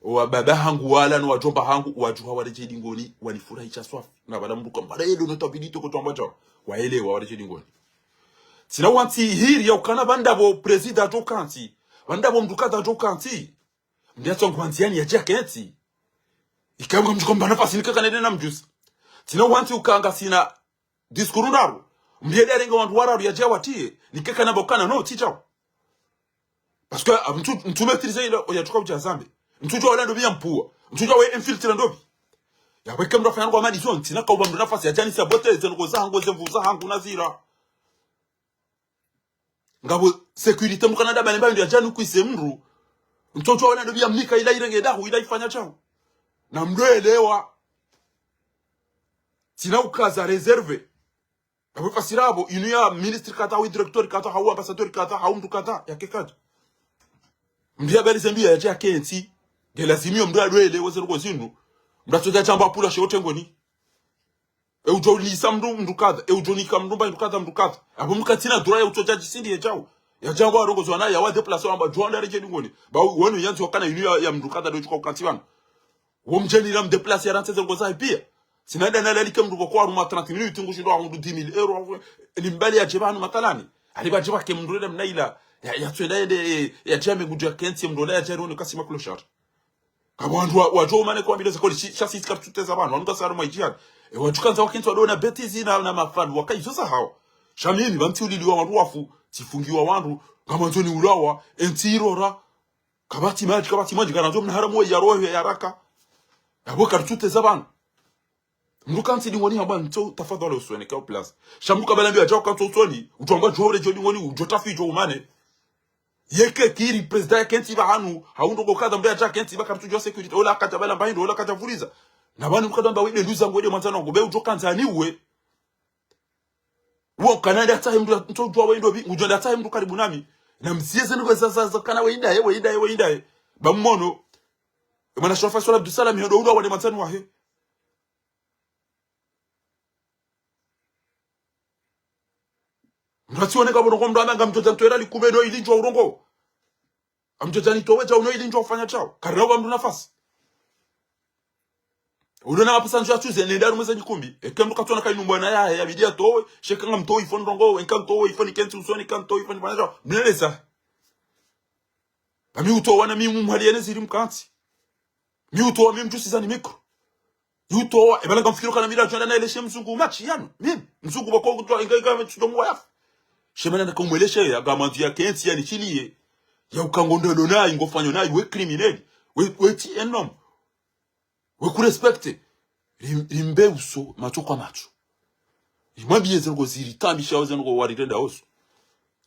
Owa baba hangu wala no wadjomba hangu, wadjuha waredjeyi dingoni, wanifurahisha swafi. Na pvala mndru kamba, yelo notabilité ko twamba djawo. Waelewa waredjeyi dingoni. Tsina wantsi hiri ya ukana pvandapvo président adjo kantsi, pvandapvo mndru kadha adjo kantsi. Mndru yatso ngwandziyani yadje yakentsi. Ikaya ngamdjo mba nafasi nikakana nde namdjusa. Tsina wantsi uka ngasina discours ndraru. Mndru yende yarenge wandru wararu yadje yawatiye. Nikakana pvo kana no tsi djawo. Parce que, ah, mtsu, mtsu maîtriser ile, oya tsuka udja zambe. Mtsudjuwa wala ndopvi yampuwa. Mtsudjuwa we infiltré ndopvi. Ya weke mndru afanya ndrongo amani zoni. Tsina kauba mndru nafasi yadje yanisaboté, ze ndrongo zahangu, ze nvu zahangu nazira. Ngapvo sécurité mndru kana daba nemba ndo yadje yanukwise mndru. Mtsudjuwa wala ndopvi yamnika ila irenge dahu, ila ifanya djawo. Na mndru elewa. Tsina ukaza réserve. Ngapvo fasira pvo, inu ya ministre kadha, hau directeur kadha, hau ambassadeur kadha, hau mndru kadha, yake kadha. Mndru yabalize mndru yadje yakentsi. Nge lazimu yo mndru yadwele, weze ndrongo zinu. Mndru atsodja tsamba apvula she otengoni. E udjo ulisa mndru, mndru kadha. E udjo nika mndru mba mndru kadha, mndru kadha. Apvo mkatsina dura ya utsodja djisindi ye djau. Ya djau ngwarongozi wana ya wa déplacer wamba djwanda redje dingoni. Ba wenu yandzo wakana inu ya, ya mndru kadha ndo djuka ukantsi wanu. Wo mdjeni la mdéplacer ya rantsi ze ndrongo zahe pia. Sina nda nalalike mndru pvoko harumwa trente minutes ngushindo wahundru dix mille euros. Limbali yadje pvanu mathalani. Ali pvadje pvake mndru ela mna ila. Ya, ya tswenda yende, eh, yadje ame ngudjo yakentsi mndru ola yadje arone kasima clochard. Kapvo wandru wa, wadjo umane kwa milo za koli, shi, sha sisi karitsuteza pvanu, wanu kasara mwa idjihad. E wadjo kandza wakentsi wadona bêtises na, na mafanu, waka izo za hawo. Sha mimi, pvantsi uliliwa wandru wafu, tsifungiwa wandru, ngamandzo niulawa, entsi irora, kapvatsi madji, kapvatsi madji, ngarandzo mna haramu ya roho ya haraka. Yapvo karitsuteza pvanu. Mndru kantsi dingoni hamba ntso, tafadhali usoni, ka place. Sha mndru kabala mbi yadjao kantsi usoni, utwamba djore djo dingoni, udjo tafi djo umane. Yeke kiri président yakentsi pvahanu, hau ndrongo kadha mbe yadja kentsi pva karitsudjua sécurité, ola kadja bala mba hindru, ola kadja vuriza. Na pvanu mkadamba wende nduza ngwende mwandzani wangu, be udjo kandza ni uwe. Wo kana nda tsahe mndru ntsodjua wendo pvi, ngudjo nda tsahe mndru karibu nami. Na msiye ze ndrongo za, za, za kana wenda ye, wenda ye, wenda ye. Ba mmono. E mwana Shafa Swala Abdussalam, yondo ula wane mwandzani wahe. Mndru atsiwoneka pvo ndrongo mndru amba ngamdjodja ntowe likume no ili ndjwa urongo. Amdjodja nitowe djau no ili ndjwa ufanya djau. Karina uwa mndru nafasi. Ulo na mapesa ndjo yatsuze, nende harumwa ze nyikumbi. Eke mndru katsona kainu mbwana yahe, yabidi yatowe, sha eka ngamtowe ifo ndrongo, eka ntowe ifo nikentsi usoni, eka ntowe ifo nifanya djau. Mleleza. Ba mi utowa na mi mumhali yene ziri mkantsi. Mi utowa mi mdjusiza ni micro. Yutowa, e bala ngamfikiri kana mi radjo enda naeleshe mzungu match yanu. Mimi, mzungu pvoko kutwa inga, inga, tsudo mwa yafu. She mana naka umweleshe ya ngamandzo yakentsi yanishiliye. Ya uka ngo ndelo nayi, ngofanyo nayi, we criminel. We, we ti un homme. We kurespecte. Rim-, rimbe uso, matso kwa matso. Rimwambiye ze ndrongo ziri tambisha, ze ndrongo warirenda oso.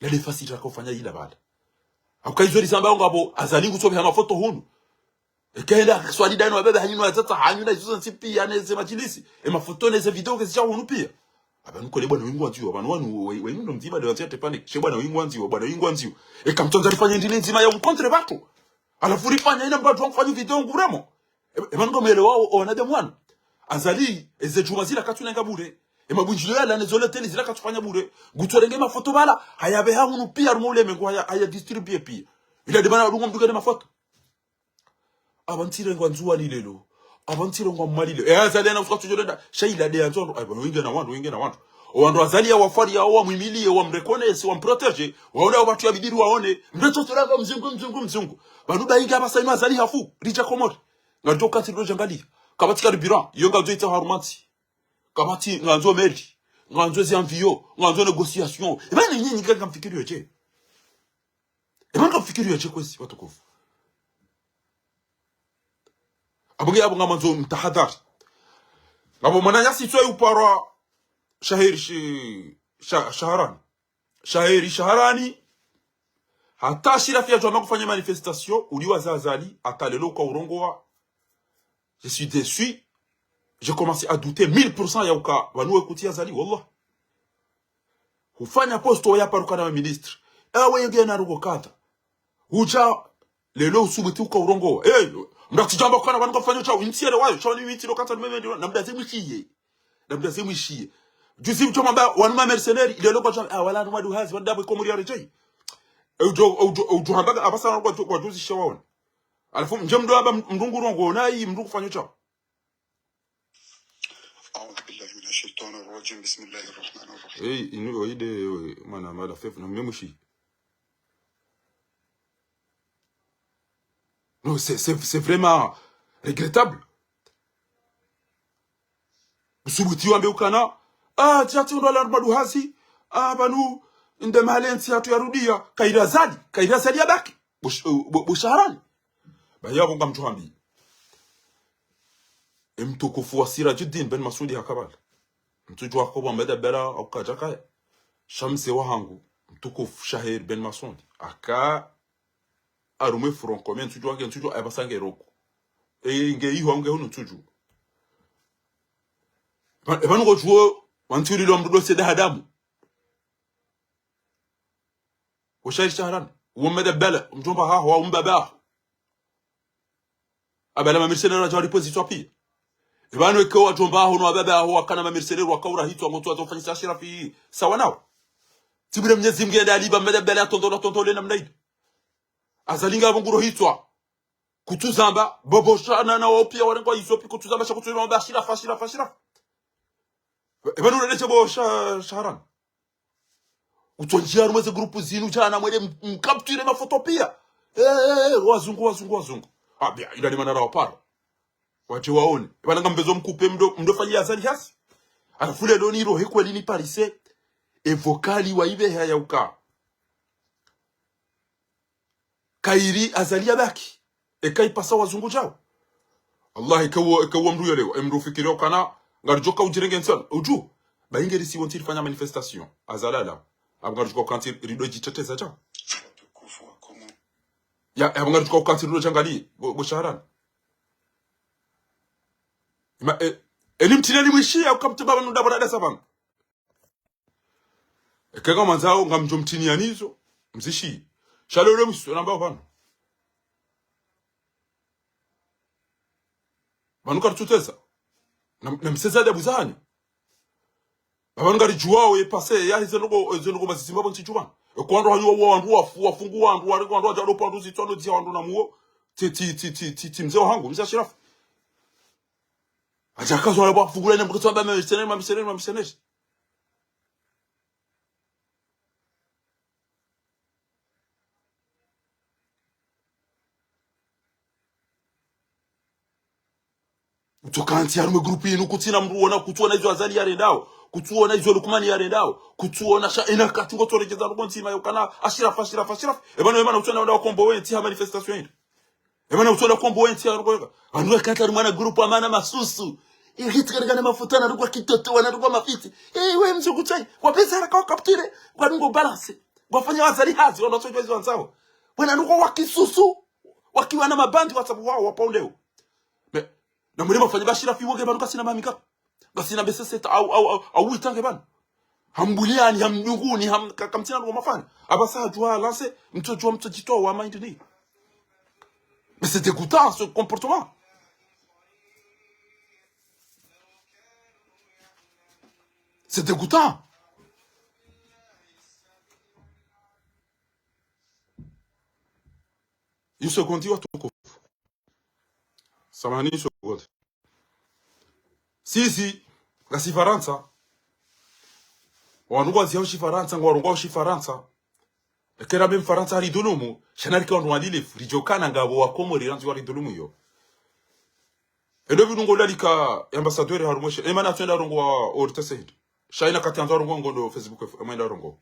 Lale fasi raka ufanya ila bala. Hauka izo risamba ngapvo, Azali ngutsobe ha mafoto hunu. Eka henda swali dano wabebe hanyu na wazaza hanyu na izo zontsi pia neze madjilisi. E mafoto neze video kezidja hunu pia. Apvanu kole bwana wingu wandziwa, pvanu wanu we, we inu ndo mdzima de wandziwa tepane. She bwana wingu wandziwa, bwana wingu wandziwa. Eka mtsondza rifanye ndini ndzima ya mkontre pvatsu. Halafu rifanya ina mndru wadjuwa mfanyo video nguremo. E, e pvanu kamwelewa o, o wanadamu wanu. Azali, eze djumwa zila katsunenga bure. E mabundjilio yala ne zo loteli zila katsufanya bure. Ngutsorenge mafoto bala, hayabeha hunu pia harumwa ulemengu haya, haya distribuer pia. Ila de mana wadunga mndru kene mafoto. Apva ntsirengwa Ndzuwani lelo. Apva ntsirengwa Mwali lelo. E Azali ana usuka tsudjo lenda. Sha ila de yandzo wandru. Ayi, pvanu wenge na wandru, wenge na wandru. O wandru Azali ya wafari ya wamwimiliye, wamreconnaisse, wamprotéger. Waona wapvatsu yabidi riwaone. Mndru tso tso langa mzungu, mzungu, mzungu. Pvanu ba inga apvasa inu Azali hafu. Ridja Komori. Ngaridjo kantsi ridjo djangaliya. Kapvatsi carburant. Yo ngazo itsa harumwa ntsi. Kapvatsi ngandzo meli. Ngandzo zi avion. Ngandzo négociation. E pvanu nyinyi ngamfikiriyo dje? E pvanu ngamfikiriyo dje kwezi, watukufu? Apvo nge apvo ngamandzo mtahadhari. Ngapvo mwananyasi tswe uparwa Shaheri shi-, sha-, Shaharani. Shaheri Shaharani. Hata Ashirafi yadjo hama kufanya manifestation, uliwa za Azali, hata lelo uka urongowa. Je suis déçu. J'ai commencé à douter mille pour cent ya uka pvanu we kutsi Azali, wallah. Hufanya poste ya paruka na ministre. Ewe yenge na ndrongo kadha. Udja, lelo usubuti uka urongowa. Eh, mndru atsidjamba kana pvanu kafanya djau, intsi yele wayo, shawani wintsi lo kata numeme ndiwa, na mndru azimwishiye. Na mndru azimwishiye. Juzi mdjo mamba, wanu ma mercenaires, lelo kwadja, ah, wala wanu maduhazi, wanu dapvo Komori ya redjei. Eh, udjo, udjo, udjo hamba, apvasa wanu kwadjo, kwadjo zisha waona. Halafu, mdje mndru amba mndru ngurongowa, nayi mndru kufanya djau. أعوذ بالله من الشيطان الرجيم. بسم الله الرحمن الرحيم. Hey, inu oide, mwana mada fefu, na mmemushi. Non, c'est, c'est, c'est vraiment regrettable. Usubuti wambe ukana, ah, tsi hatsi ndo la maduhazi, ah, pvanu, nde mahala entsi hatru yarudiya, kayiri Azali, kayiri Azali yabaki. Bush-, bu-, bu Shaharani. Ba yapvo ngamdjo hambi. E mtukufu wa Sirajuddin Ben Masudi hakabala. Ntsudjuwa ko bwa meda bela au kadjakaya. Sha mze wahangu, mtukufu Shaheri Ben Masudi. Aka harumwa Front Commun, ntsudjuwa ke, ntsudjuwa, e apvasa nge roko. E nge iho nge hunu ntsudjuwa. E pva-, e pvanu ngodjuwo, wantsi ulilo mndru dose da hadamu. Wo Shaheri Shaharani. Wo meda bela, mdjomba haho, wa mbaba haho. Abala ma mercenaires wadja waripozitswa pia. Epvanu eka wadjomba aho no wababa aho wakana mamercenaires wakaura hitswa ngotso wazo fanyisa Ashirafi sawa nawo. Tsi bure Mnyezi Mngu yende aliba mmeda bela tondola tondole namna ile. Azali nga pvo nguro hitswa. Kutsuzamba, bobo sha na, na wao pia warengwa izo pi kutsuzamba sha kutsuzamba Ashirafi, Ashirafi, Ashirafi. Epvanu uleledje bo sha, Shaharan. Utsondjia harumwa ze groupe zinu djana mwende m-, mcapture mafoto pia. Eh, eh, eh, wazungu, wazungu, wazungu. Ah, bia, ila ni mana rawapara. Wadje waone. Epvanu ngambezo mkupe mdo, mdo fanyia Azali hazi. Halafu lelo ni rohe kweli ni parise. E vocal wa ibeha ya uka. Kayiri Azali yabaki. Eka ipasa wazungu djao. Allah, eka uwo, eka uwo mndru yelewa. E mndru ufikiri ukana, ngaridjoka udjirenge ntsana. Udju. Ba ingerisi wontsi rifanya manifestation. Azali ala. Apvo ngaridjoka ukantsi rido djiteteza djao. Ya, apvo ngaridjoka ukantsi rido djangali. Bo, bo Shaharan. Ima, e, eli mtini ali mwishi, ya ukamteba pvanu nda pvo nda sa pvanu. Eka ngamwandzao ngamdjo mtini ya nizo, mzishi. Sha leo le mwiso, namba pvanu. Pvanu karitsuteza. Na, na mseza adabu zanyu. Pvanu ngaridjuwao ye passé, ya hizo ndoko, hizo ndoko mazizimba pvo ntsi djuu pvanu. Eko wandru hanyu wa, wandru wafu, wafungu wandru, wari wandru wadja lopo wandru zitswa no dzia wandru na muo. Ti, ti, ti, ti, ti, ti mze wahangu, mze Ashirafi. Adja kazo wala wafungula ina mkutso wa ba mamercenaires, mamercenaires, mamercenaires. Utsokantsi harumwa groupe inu kutsina mndru wona, kutsuona izo Azali yarendao, kutsuona izo Lukmani yarendao, kutsuona sha ina kati ngotsoredjeza ndoko ndzima yokana Ashirafi, Ashirafi, Ashirafi. Epvanu emana utsona wenda wakombo wentsi ha manifestation inu. Emana utsona kombo wentsi ha ndoko yeka. Anu wakati harumwa na groupe amana masusu. Ihiti katika na mafuta na ndoko kitoto wana ndoko mafiti. Eh, we mzungu tsai. Wapesa haraka wakaptire. Kwa ndoko balance. Wafanya Azali hazi, wana tsojwa izo wandzao. Wana ndoko wakisusu. Wakiwa na mabandi WhatsApp wao, wapaundeo. Mais, na mwele mafanya ba Ashirafi woge pvanu kasina mamika. Kasina beseseta au, au, au, au itange pvanu. Hambuliani, hamdunguni, ham, ka, kamtsina ndoko mafanya. Apvasa hadjuwa lancer, mtsodjuwa mtsodjitowa wa mind ni. Mais c'est dégoûtant, ce comportement. C'est dégoûtant. Une seconde, watukufu. Samahani, une seconde. Sisi, ngasi Farantsa. Wanu ngwaziao shi Farantsa, ngwarongwao shi Farantsa. Eka ira mbe Mfarantsa haridhulumu, sha narike wandru walilefu, ridjokana ngapvo Wakomori randzi waridhulumu yo. Endo pvi ndungo ulalika ambassadeur harumwa she, emana atsuenda rongowa O R T C hindri. Sha ina kati andzo rongowa ngondo Facebook F M, emwenda rongowa.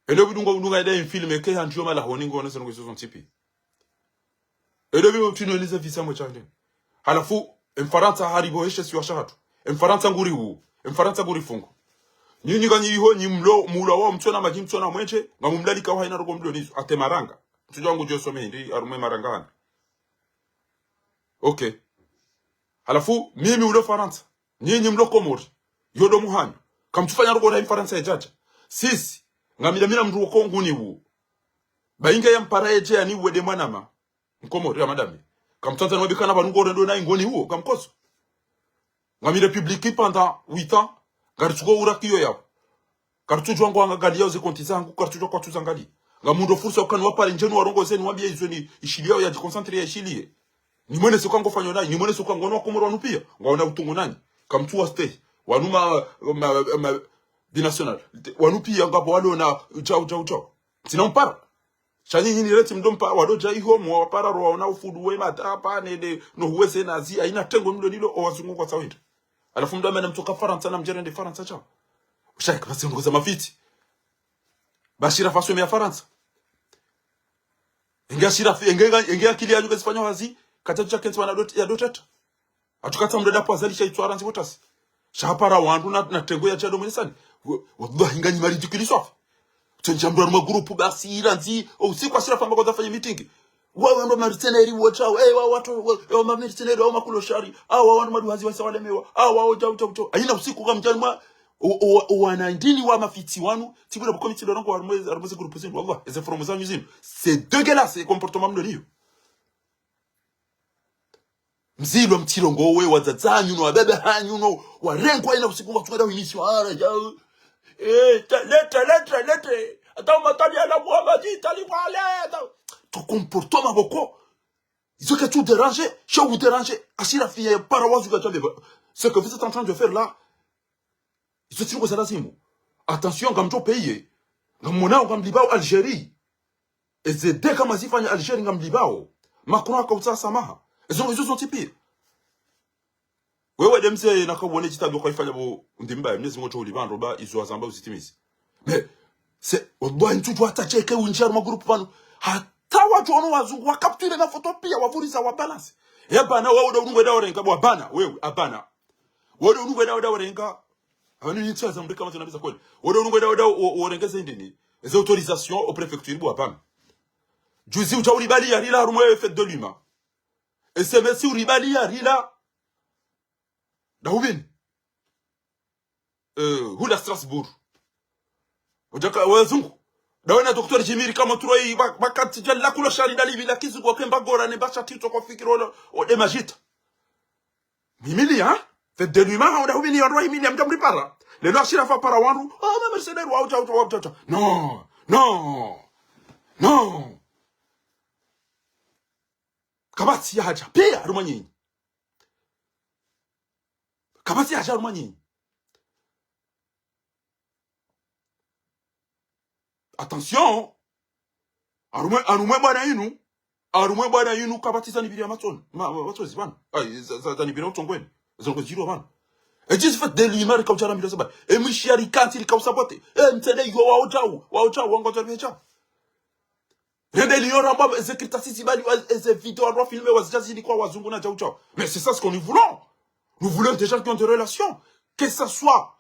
Endo pvi ndungo, ndunga ida mfilme eke handjiyo malahoni ngono zeno ngizo zontsi pi. Endo pvi mtino elize visa mwe chandje. Halafu, Mfarantsa haripvo heshe siwa shahatru. Mfarantsa nguri wu. Mfarantsa nguri fungu. Nyinyi nganyi iho, nyi mlo, mula wa mtsona madji mtsona mwenje, ngamumlalika wa haina rogo mlo nizo. Ate maranga. Mtsudja ngudjo some hindri, harumwa maranga hana. Ok. Halafu, mimi ulo Farantsa. Nyinyi mlo Komori. Yodo muhanyu. Kamtsufanya rogo rahi Mfarantsa yedjadja. Sisi. Ngamina mina mndru woko nguni wu. Ba inge ya mpara yedje yani wede mwanama. Mkomori ya madame. Kamtsandza nwabikana pvanu ngorendo na ingoni uwo. Kamkoso. Ngami République pendant huit ans. Ngaritsuko ura kiyo yapvo. Karitsudjuwa ngwangalia oze konti zangu, karitsudjuwa kwatsu zangalia. Ngamundo fursa ukani wapare ndjenu warongoze niwambie izo ni ishiliao ya déconcentré ya ishilie. Nimwonese uka ngofanyao nayi, nimwonese uka ngono Wakomori wanu pia, ngwaona utungu nanyi. Kamtsu wa stay. Wanu ma, ma, ma, binational. Wanu pia ngapvo walo na djau, djau, djau. Tsina umpara. Sha nyinyi ni reti mdo mpa, wado dja iho, mwawapara ro waona ufudu we mata, pa, nende, no huweze nazi, haina tengo mdo nilo, owazungu kwatsawo hindri. Halafu mdo amene mtsoka Farantsa na mdjerende Farantsa tsao. Sha, kapvatsi ndrongo za mafiti. Ba Ashirafi hasomea Farantsa. Enge Ashirafi, enge, enge, enge akili yanyu kazifanya hazi, katatu cha kentsi wana dot, ya dot dot. Hatru katsa mdo dapvo Azali sha itswara nzi votasi. Sha hapara wandru na, na tengo ya tshado mwenesani. Wa-, wallahi nganyi ma ridicule swafi. Tsondja mdo harumwa groupe basi irandzi, o usiku Ashirafi amba kwanza fanya meeting. Wawe ndo mercenaires wo tsao, eh, wa watu, wa, wa ma mercenaires, wa makuloshari, ah, wa wanu maduhazi wasa walemewa, ah, wa, wa, djau, djau, djau. Haina usiku kamdjani mwa, o, o, o, wana ndini wa mafiti wanu, tibula buko mitindo rangu harumwa, harumwa ze groupe zinu, wallah, eze forum zanyu zinu. C'est dégueulasse, e comportement mdo niyo. Mzilo mtsilongowe, wadzadze hanyu no wababa hanyu no warengwa ina usiku watsuka da émission ara ya. Eh, ta-, lete, lete, lete. Hata umatali ala Muhammadi, tali wale, hata. Ton comportement, beaucoup. Ils ont qu'à tout déranger, chez vous déranger. Ashirafi ya para wazu ka djambe. Ce que vous êtes en train de faire là, izo tsi ndrongo za lazimu. Attention, ngamdjo payer. Ngamwonao ngamlipvao Algérie. Eze dégâts mazifanya Algérie ngamlipvao. Macron hakautsaha samaha. Izo, izo zontsi pia. Wewe de mze naka uone djitabu kwa ifanya bo ndimba, Mwenyezi Mungu ngudjo ulipva ndro ba izo wazamba uzitimize. Mais, c'est, wallahi, ntsudjuwa hata djeke windji harumwa groupe pvanu. Hata wadjo ono wazungu wa capture na photo pia, wavuriza wa balance. Ya bana, wewe de unungwe da orenga, wa bana, wewe, abana. Wewe de unungwe da, da orenga. Abani ni ntsi za Amerika mazo nabiza kweli. Wewe de unungwe da, da o-, orenga ze ndini. Ze autorisation au préfecture, bo abana. Juzi udja uribaliya rila harumwa fête de l'humain. S M S uribaliya rila. Da hubini. Eh, hula Strasbourg. Udjaka wazungu. Dawe na docteur Jimmy kama turoi ba-, bakati djali la kulo shari dali bila kizungu wakemba gora ne basha tito kwa fikiri ola, o de majita. Mimili, hein? Fête de l'humain, ha, uda hubini yondro himili ya mdja mripara. Lelo Ashirafi para wandru, oh, ma mercenaires, wa udja, udja, wa udja, udja. Non, non, non. Kapvatsi ya hadja, pia, harumwa nyinyi. Kapvatsi ya hadja harumwa nyinyi. Attention. Harumwa, harumwa bwana inu. Harumwa bwana inu kapvatsi zanipvira matsoni. Ma, ma, matsozi bwana. Ai, za, za, zanipvira utsongweni. Zongo ziro bwana. E djisi fête de l'humain rika udjara mira saba. E mwishi ya rikantsi rika usabote. E mtsende yo wa udjau. Wa udjau, wango djari becha. Rébellion ramba, eze kartasi zibali, wa-, eze video wandru wafilme, wazidja zili kwa wazungu na djau djau. Mais c'est ça ce que nous voulons. Nous voulons des gens qui ont des relations. Que ça soit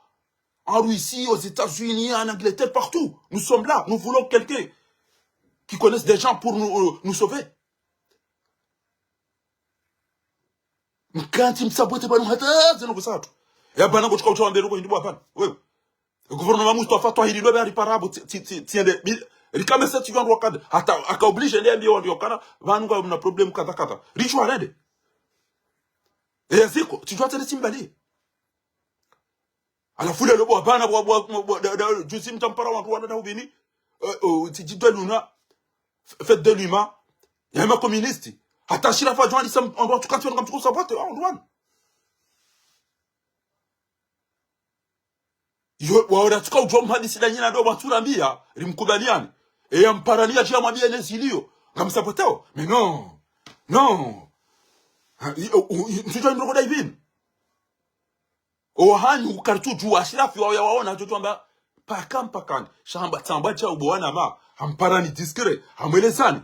en Russie, aux États-Unis, en Angleterre, partout. Nous sommes là. Nous voulons quelqu'un qui connaisse des gens pour nous, euh, nous sauver. Mkantsi msabote pvanu hata zinu kusatu. Ya bana ngotsuka utsawa mbele kwa hindri bo abana. Wewe. Gouvernement Mustafa Twahiri ndo be ari parabo ti, ti, ti, ti ende. Bi-, rikame sa ti yondro wakada. Hata, aka obligé nde ambiye wandru yokana. Pvanu ngamna problème kadha kadha. Ritsu arende. E yaziko, tsidjuwa tsene tsimbali. Halafu lelo bo abana, bo, bo, bo, bo, da, da, juzi mtampara wandru wana da hubini. Eh, oh, tsidjidwa luna. F-, fête de l'humain. Ya ma communiste. Hata Ashirafi djwani sam, wandru watsu kantsi wanu ngamtsuko sabote, wandru wana. Yo, waora tsuka udjuwa mhadisi da nyina ndo watsurambiya, rimkubaliani. E ya mparani ya djiya mwambiye ne ziliyo. Ngamsaboteo. Mais non. Non. Ha, i, o, o, i, ntsudjuwa ndroko da ipvini. Owahanyu ukaritsudjuwa Ashirafi wa, ya waona, tsotsu amba, paka mpakani. Shamba tsamba dja ubo wana ma. Hamparani discret. Hamwelezani.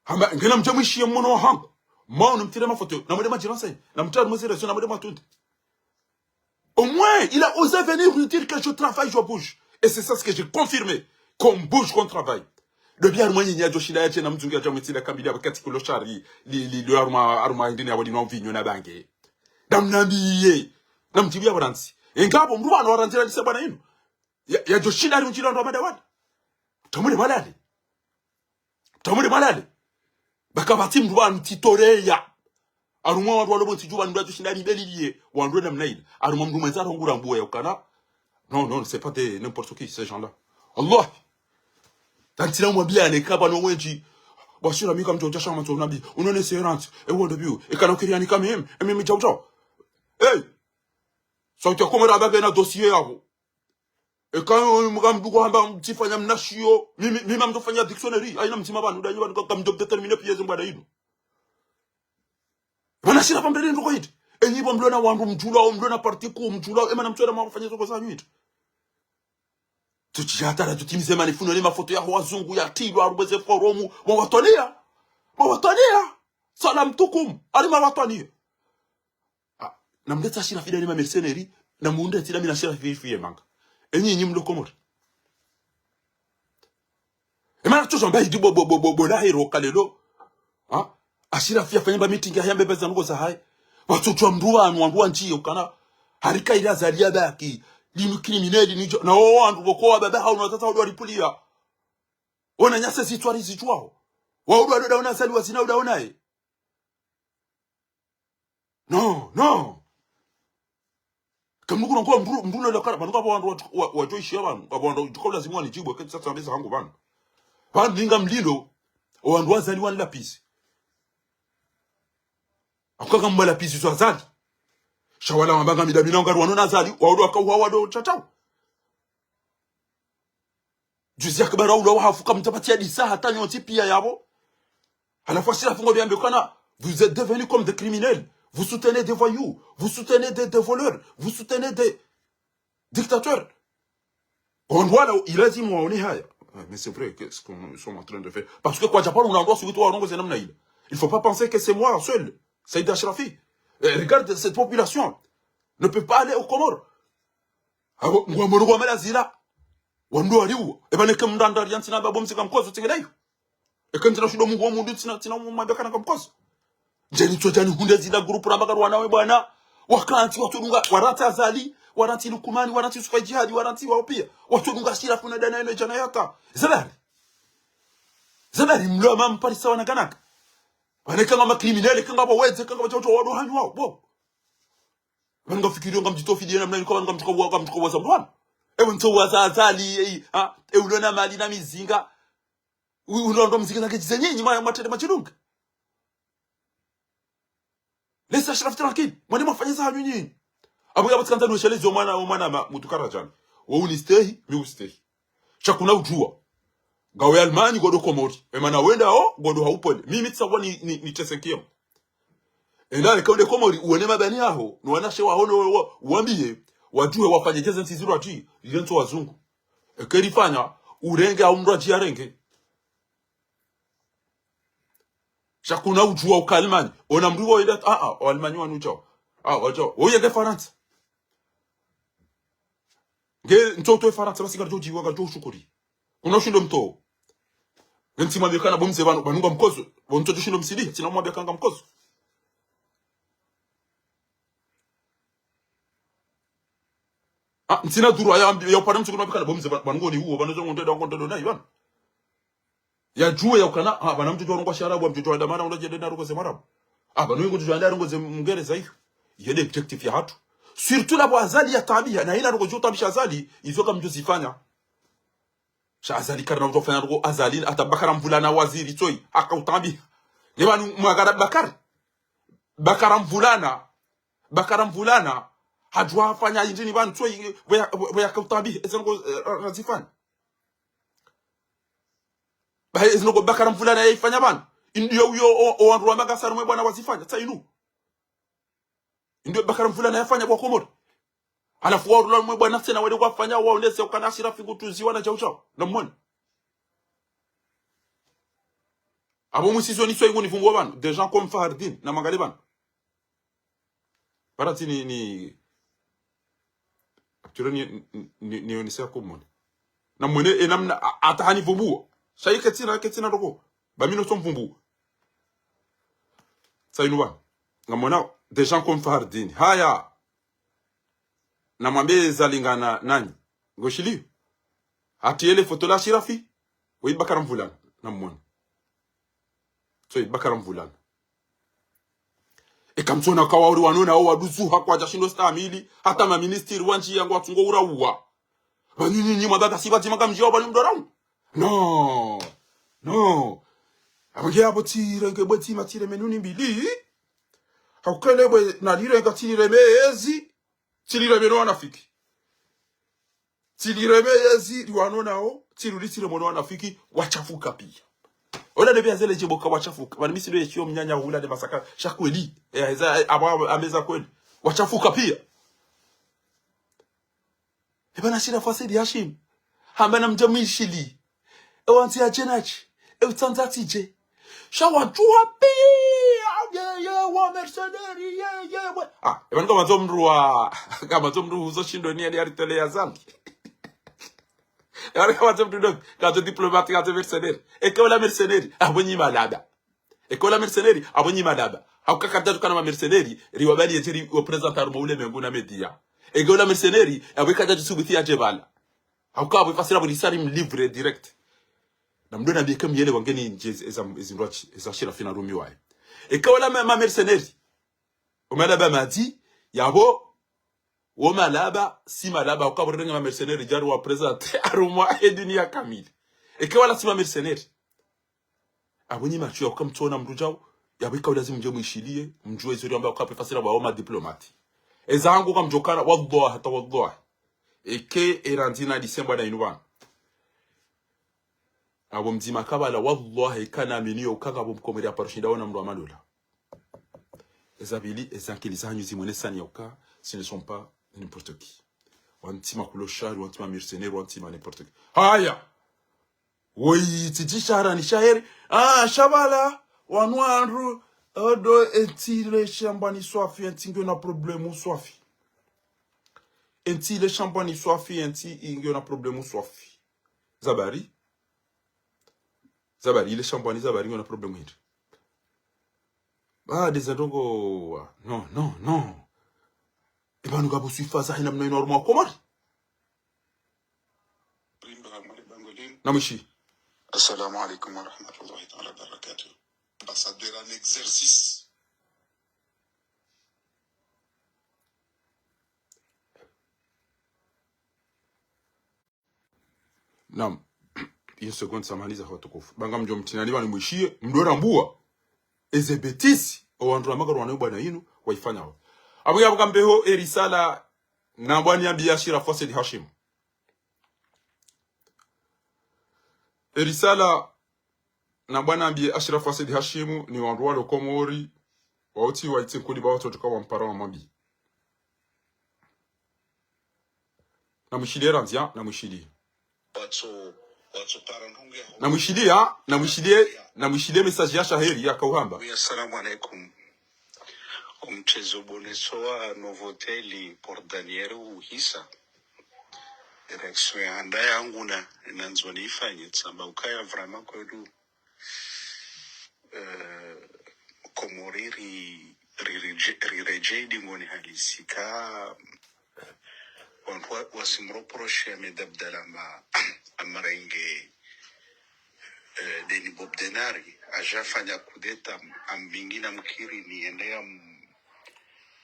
Hamba, ngena mdje mwishiye mwono wahangu. Mwawo namtire mafoto, namwede madjiransa, namtire mwezi rezo, namwede mwatunde. Au moins, il a osé venir nous dire que je travaille, je bouge. Et c'est ça ce que j'ai confirmé, qu'on bouge, qu'on travaille. Le bien, harumwa nyinyi yadjo shinda yadje na mzungu yadja mwetsila kamili ya wakati kulo shari, li, li, li, harumwa, harumwa hindri ni ya wadi na uvinyo na bange. Namnambiye, namdjibu ya warantsi. Engapvo, mdru pvanu warandzira lise bwana inu. Ya, yadjo shinda ari mdjila ndo amada wala. Tamule malale. Tamule malale. Baka pvatsi mdru pvanu tsitoreya. Harumwa wandru walo pvo ntsi dju pvanu mdru yadjo shinda ari mbeliliye. Wandru wena mnaila. Harumwa mdru mwendza rongura mbuwe ya ukana. Non, non, c'est pas des n'importe qui, ces gens-là. Allah. Tantsina umwambiya ne kaba no wendji. Bwashira mika mdjo djasha mantso nabi. Unone serant. E wondo biu. E kana ukiriani quand même. E mimi djau djau. Hey. Sauti ya Komori abage na dossier yapvo. Eka, eh, mga mdru hamba mtsifanya mnashiyo, mimi, mimi ngamdjofanya dictionnaire, haina mdzima pvanu, ndanyi pvanu ka, ngamdjo déterminer piya ze mbwana inu. Pvanu Ashirafi mbele ndroko hindri. Enyi pvo mlona wandru mdjulao, mlona parti kuu mdjulao, emana mtswela mwafanya zoko zanyu hindri. Tsutsi hatara tsutimize mani funo ne mafoto yaho wazungu yatrilwa, harumwa ze forum, mwawatwaniya. Mwawatwaniya. Salam tukum, ali mwawatwaniya. Ah, namletse Ashirafi dani ma mercenaires, namunde tsi dami na Ashirafi fiye manga. Enyi, enyi mlo Komori. Emana tsotsu amba hindri bo, bo, bo, bo, bo, la hero kalelo. Ha? Ashirafi yafanya mba meeting ya yambe beza nuko za hayi. Watsotsu wa mdru pvanu, wandru wandjiye ukana. Harika ila zaliya baki. Linu criminel, ni djo-, na wo wandru pvoko wababa hawu na watata hawu waripuliya. Wona nyase zitswari zitswaho. Wawu walo daona zaliwa zina udaonaye. Non, non. Kamnuku nangu mndru, mndru lelo kana, pvanu kapvo wandru wa, wa, wadjoishiya pvanu, kapvo wandru, djuka lazimu wanidjibu, eka tsatsa mbeza hangu pvanu. Pvanu ninga mlilo, o wandru wa Azali wanilapvizi. Akukaka mbalapvizi zo Azali. Sha wala wamba ngami dami na ngari wanu na Azali, waudu waka uhawa ndo tsatsawo. Juzi ya kibara ula wahafu kamtsapvatsi ya disa hata nyontsi piya yapvo. Halafu Ashirafi ngo liambe kana, vous êtes devenus comme des criminels. Vous soutenez des voyous. Vous soutenez des, des voleurs. Vous soutenez des dictateurs. On voit là, il a dit, moi, on est haya. Ouais, mais c'est vrai, qu'est-ce qu'on, ils sont en train de faire ? Parce que kwa Japon, on a droit, celui toi, on a droit, il faut pas penser que c'est moi seul. Saïd Ashirafi. Eh, regarde cette population. Ne peut pas aller aux Comores. Abo, ngwa mbono ngwa mala zila. Wandru waliwo. Eba neke mndru andari yantsina babo msika mkozo tsingelayo. Eke ntsina shindo mungu wa mundru tsina, tsina mwambia kana ka mkozo. Djeni tso djani hunde zila groupe ramba karu wana we bwana. Wakantsi watsodunga, warantsi Azali, warantsi Lukumani, warantsi Yusufa Jihadi, warantsi wao piya. Watsodunga Ashirafi na dana ene djana yata. Zabari. Zabari mlo ama mparisa wana kanaka. Wane kanga ma criminels, kanga ba wedze, kanga ba chocho wado hanyu wao. Bo. Pvanu ngafikiriyo ngamdjitofidiye namna inu, pvanu ngamdjuka wa, ngamdjuka wa zambwana. Ewe ntso wa za Azali, e, ha, e ulo na mali na mizinga. U-, ulo ndo mzinga zake djize nyinyi, mwa, mwa tende machilunga. Laissez Ashraf tranquille. Mwende mwafanye za hanyu nyinyi. Abo yabo tsikandza nushelezi o mwana, o mwana ma, mutukara djana. Wo unistehi, mi ustehi. Sha kuna udjuwa. Ngawe Allemagne, ngodo Komori. Emana wenda o, ngodo ha upole. Mimi tsawa ni, ni, ni tesekiyo. Enda leka unde Komori, uwone mabani yaho, no wanashe waho no wa-, wambiye, wadjuwe wafanye djeze ntsi zilo ati, liye ntso wazungu. Eke lifanya, urenge au mndru adji arenge. Sha kuna udjuwa uka Allemagne. Ona mndru wo enda, a, a, o Allemagne wanu udjawo. A, wadjawo. Wo yenge Farantsa. Nge ntso utowe Farantsa, basi ngaridjo djiwa, ngaridjo ushukuri. Kuna ushindo mtowo. Nge ntsi mwambia kana bo mze pvanu, pvanu nga mkozo. Bo ntso ushindo msidi, tsina mwambia kanga mkozo. A, ntsina dhurwa ya, ya upara mtsu kuna mwambia kana bo mze pvanu, pvanu ngoni uwo, pvanu zo ngonde, ngonde, ngonde, pvanu. Ya djuwe ya ukana, a, pvanu mtsu djuwa rongowa shiarabu, mtsu djuwa ndamana, unda djende na rongoze mwarabu. A, pvanu ngu djuwa ndamana rongoze mngereza iyo. Iyo nde objectif ya hatru. Surtout la bo Azali ya tabiha, na ina rongowa djo tabisha Azali, izo kamdjo zifanya. Sha Azali karina udjo fanya rongowa Azali, ata Bakara Mvulana waziri tsoyi, haka utabiha. Nge pvanu mwagara Bakara. Bakara Mvulana. Bakara Mvulana. Hadjuwa fanya indjini pvanu tsoyi, bwe ya, bwe ya haka utabiha. Eza rongowa, eh, ra-, razifanya. Bahi ezinu ko Bakara Mvulana yaifanya pvanu. Inu yo, yo, o, o wandru wa Makassar mwe bwana wazifanya. Tsa inu. Inu yo Bakara Mvulana yafanya bo Komori. Halafu warula mwe bwana tsena wale wafanya waonese ukana Ashirafi kutuziwa na djau djau. Na mwone. Abo mwisizo ni swayi nguni vumbuwa pvanu. Des gens comme Fahardine, na mwangalie pvanu. Para tsi ni, ni, actuellement ni, ni, ni, ni onise ya kumwone. Na mwone, e namna, a, ata hanivumbuwa. Sha yi ketsina, ketsina ndoko. Ba mi no tso mvumbuwa. Tsa inu pvanu. Ngamwona, des gens comme Fahardine. Haya. Na mwambe zalingana nanyi. Ngoshiliyo. Hati yele foto la Ashirafi. Wo yi Bakara Mvulana. Na mwone. Tsoyi Bakara Mvulana. Eka mtsona kawa uri wanona wo waduzuha kwadja shindo stahamili, hata ma ministres wandji yangu watsungo ura uwa. Pvanu nyinyi mwa baba si pvadzima kamdjiwa pvanu mdorau. Non. Non. Abo nge abo tsirenge bwe tsima tsire menuni mbili. Haukele bwe nalire nga tsirire mezi. Tsirire meno wanafiki. Tsirire mezi, liwano nao, tsiruri tsire mono wanafiki, wachafuka piya. Ola ne piya zele djeboka wachafuka. Pvanu misindo yeshiyo mnyanya hula ne masaka, sha kweli. E, eza, abo, ameza kweli. Wachafuka piya. E pvanu shira fasiri Hashim. Hamba na mdja mwishili. E wantsi ya djenaji. E utsandza tsidje. Sha wadjuwa piya. Ye, ye, wa mercenaires, ye, ye, we. A, e pvanu kamatso mndru wa, kamatso mndru huzo shindo ni ya, ya ritele ya zambi. E pvanu kamatso mndru ndo, kamatso diplomate, kamatso mercenaire. Eke ola mercenaire, abo nyi malaba. Eke ola mercenaire, abo nyi malaba. Hauka kadja tukana ma mercenaire, riwabali yedje ri, wa présenter harumwa ulemengu na média. Eke ola mercenaire, abo kadja tusubuti yadje pvala. Hauka abo fasira abo risari mlivre direct. Na mdo na bike myele wangeni ndje eza, eza, eza Ashirafi na Rumi waye. Eke ola ma, ma mercenaire. Omalaba madji, yapvo, wo malaba, si malaba, uka pvo rirenge ma mercenaires, djari wa présenter, harumwa ye dunia kamili. Eka wala si ma mercenaires. Apvo nyi matso ya uka mtsona mndru djau, yapvo ika ulazimu mdje mwishiliye, mdjuwe zori amba uka préfacile wa wo ma diplomates. Eza hangu uka mdjokana, wallahi, hata wallahi. Eke erandzi na Disemba na inu pvanu. Apvo mdzima kabala, wallahi, kana aminiyo uka ngapvo mkomori ya paro shinda wona mndru wa malola. Eza pvili, eza nkili zanyu zimwenesani ya uka, ce ne sont pas n'importe qui. Wantsi ma kulo shari, wantsi ma mercenaires, wantsi ma n'importe qui. Haya! Woyi, tsidji shara ni shaheri. Ah, sha pvala, wanu wandru, odo, entsi le shambani swafi, entsi ngiyo na problème swafi. Entsi le shambani swafi, entsi ngiyo na problème swafi. Zabari? Zabari, ile shambani zabari ngiyo na problème hindri. Ah, ndeza ndrongo, ah, non, non, non. Epvanu ngapvo swifa za hina mna inu harumwa Komori. Namwishi. Assalamu alaikum wa rahmatullahi ta'ala wa barakatuh. Ambassadeur en exercice. Naam. Une seconde, samahani za watukufu. Ba ngamdjo mtsinani pvanu mwishiye, mdjo rambua. Eze bêtises, owandru wa makaru wanayo bwana inu, wayifanya wo. Apvo yapvo kambeho, erisala, na bwana yambiye Ashirafu Said Hashim. Erisala, na bwana yambiye Ashirafu Said Hashim, ni wandru walo Komori, wauti waitsi nkuli ba watotoka wampara wamwambi. Namwishiliye randzi, namwishiliye. Watso, watso para ndrongo ya ho. Namwishiliye, namwishiliye, namwishiliye message ya shaheri ya kauhamba. Oui, assalamu alaikum. Omtsezo boneso wa Novotel pour Daniel uhisa. Réaction ya handa yangu na, nandzo nifanye, tsamba ukaya vraiment kweli. Eh, Komori ri, ri, ri, riredjei dingoni halisi ka wandru wa, wasimreprocher Ahmed Abdallah ma, amrenge, eh, Denis Bob Denari, adja fanya coup d'État, ambingi na mkiri ni ende ya m-,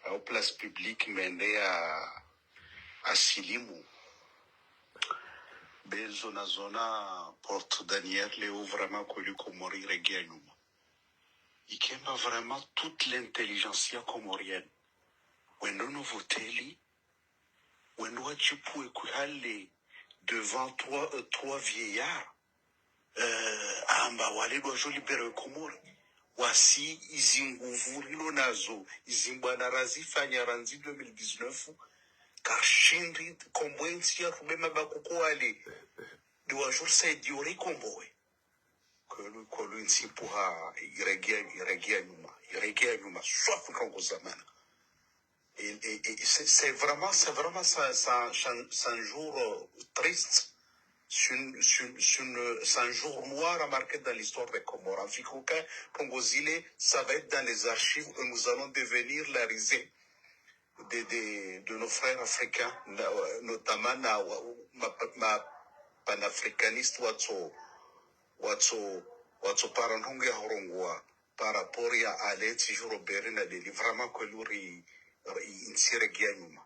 au place publique, mende ya asilimu. Be zona zona pour Daniel leo vraiment kweli Komori iregea nyuma. Ikemba vraiment toute l'intelligentsia comorienne. Wendo Novotel, wendo wadjipvuwe kwihale devant trois, euh, trois vieillards. Eh, amba wale ndo wadjo libérer Komori. Wasi izi nguvu rilo nazo, izi mbwana razifanya randzi deux mille dix-neuf, karishindi kombowe ntsi ya rube mabakuko wale. Ndo wadjo risaidiya urikombowe. Kweli, kweli ntsi ipvuha, iregea, iregea nyuma, iregea nyuma, swafi kangu zamana. Et, et, et c'est, c'est vraiment, c'est vraiment, c'est un, c'est un, c'est un, c'est un jour, euh, triste. C'est une, c'est une, c'est une, c'est un jour noir à marquer dans l'histoire des Comores. En tout cas, Pongo Zile, ça va être dans les archives et nous allons devenir la risée de, de, de nos frères africains, na-, notamment na, wa-, ma, ma panafricanistes, watso, watso, watso para ndrongo ya hurongowa par rapport ya Aleti, Juro Beri na Deli, vraiment kweli ri, ri, ntsi iregea nyuma.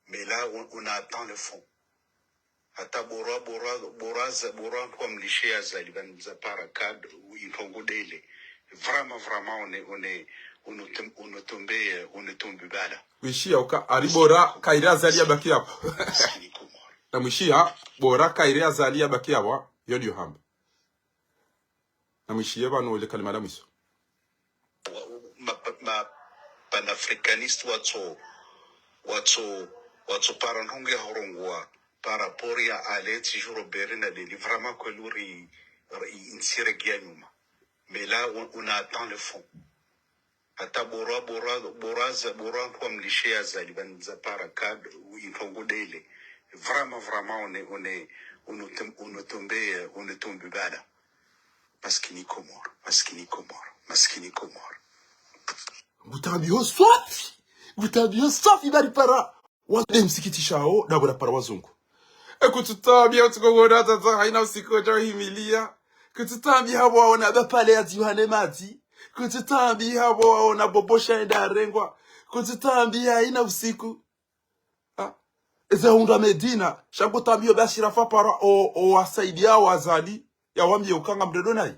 Mais là, on, on attend le fond. Hata borwa, borwa, borwa za, borwa ntwa mlishe ya zali, pvanu za para cadre, u, introngo dele. Vraiment, vraiment, on est, on est, on est tom-, on est tombé, on est tombé bala. Mwishiya uka, ari bora, kairi Azali ya baki yapvo. Maskini Komori. Na mwishiya, bora, kairi Azali ya baki yapvo, yo ndiyo hamba. Na mwishiye pvanu le kalima la mwiso. Wa-, ma, ma panafricanistes watso, watso, watso para ndrongo ya hurongowa par rapport ya Aleti, Juro Beri na Deli, vraiment kweli ri, ri, ntsi iregea nyuma. Mais là, on, on attend le fond. Hata borwa, borwa, borwa za, borwa ntwa mlishe ya zali, pvanu za para cadre, u, introngo dele. Vraiment, vraiment, on est, on est, on est tom-, on est tombé, on est tombé bala. Maskini Komori, maskini Komori, maskini Komori. Ngutambiho swafi, ngutambiho swafi bari para. Wade msikitishao, dabura para wazungu. E kutsutambiha utsiku ngona tata haina usiku wadja uhimiliya. Kutsutambiha pvo waona bapale ya dziwa ne madzi. Kutsutambiha pvo waona bobosha enda arengwa. Kutsitambia haina usiku. Ah. Eze hundra Medina, sha kutambio be Ashirafa para o, o wasaidia wa Azali, ya wambie uka ngamdjo ndo nayi.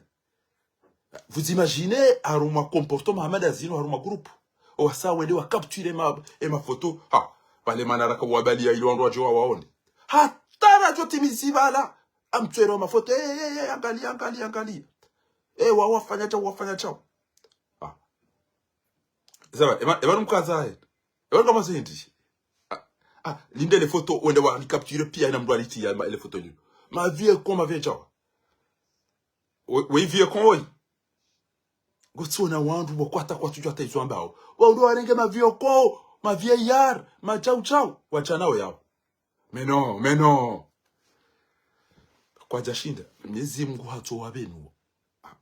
Vous imaginez, harumwa comportement hama nda zinu, harumwa groupe. O wasa wende wa capture ma, e mafoto. Ha, pvale mana raka wabalia ili wandru wadje wawaone. Hata radjo timizi pvala. Amtwere wa mafoto, eh, eh, eh, angalia, angalia, angalia. Eh, wa, wafanya shao, wafanya shao. Ah. Sawa, ema, ema numkaza, eh. Ema kama zindi. Ah, ah, linde le foto, wende wa li capture pia na mdru alitia ma, le foto lilo. Ma vie con, ma vie shao. We, we vie con, we. Ngotsiona wandru wakwata kwatsudjuwa hata izo wambao. Wandru warenge ma vieux cons, ma vieillards, ma shao shao. Washana wo yao. Mais non, mais non. Kwadjashinda. Mnyezi Mngu hatso wapvenuwa.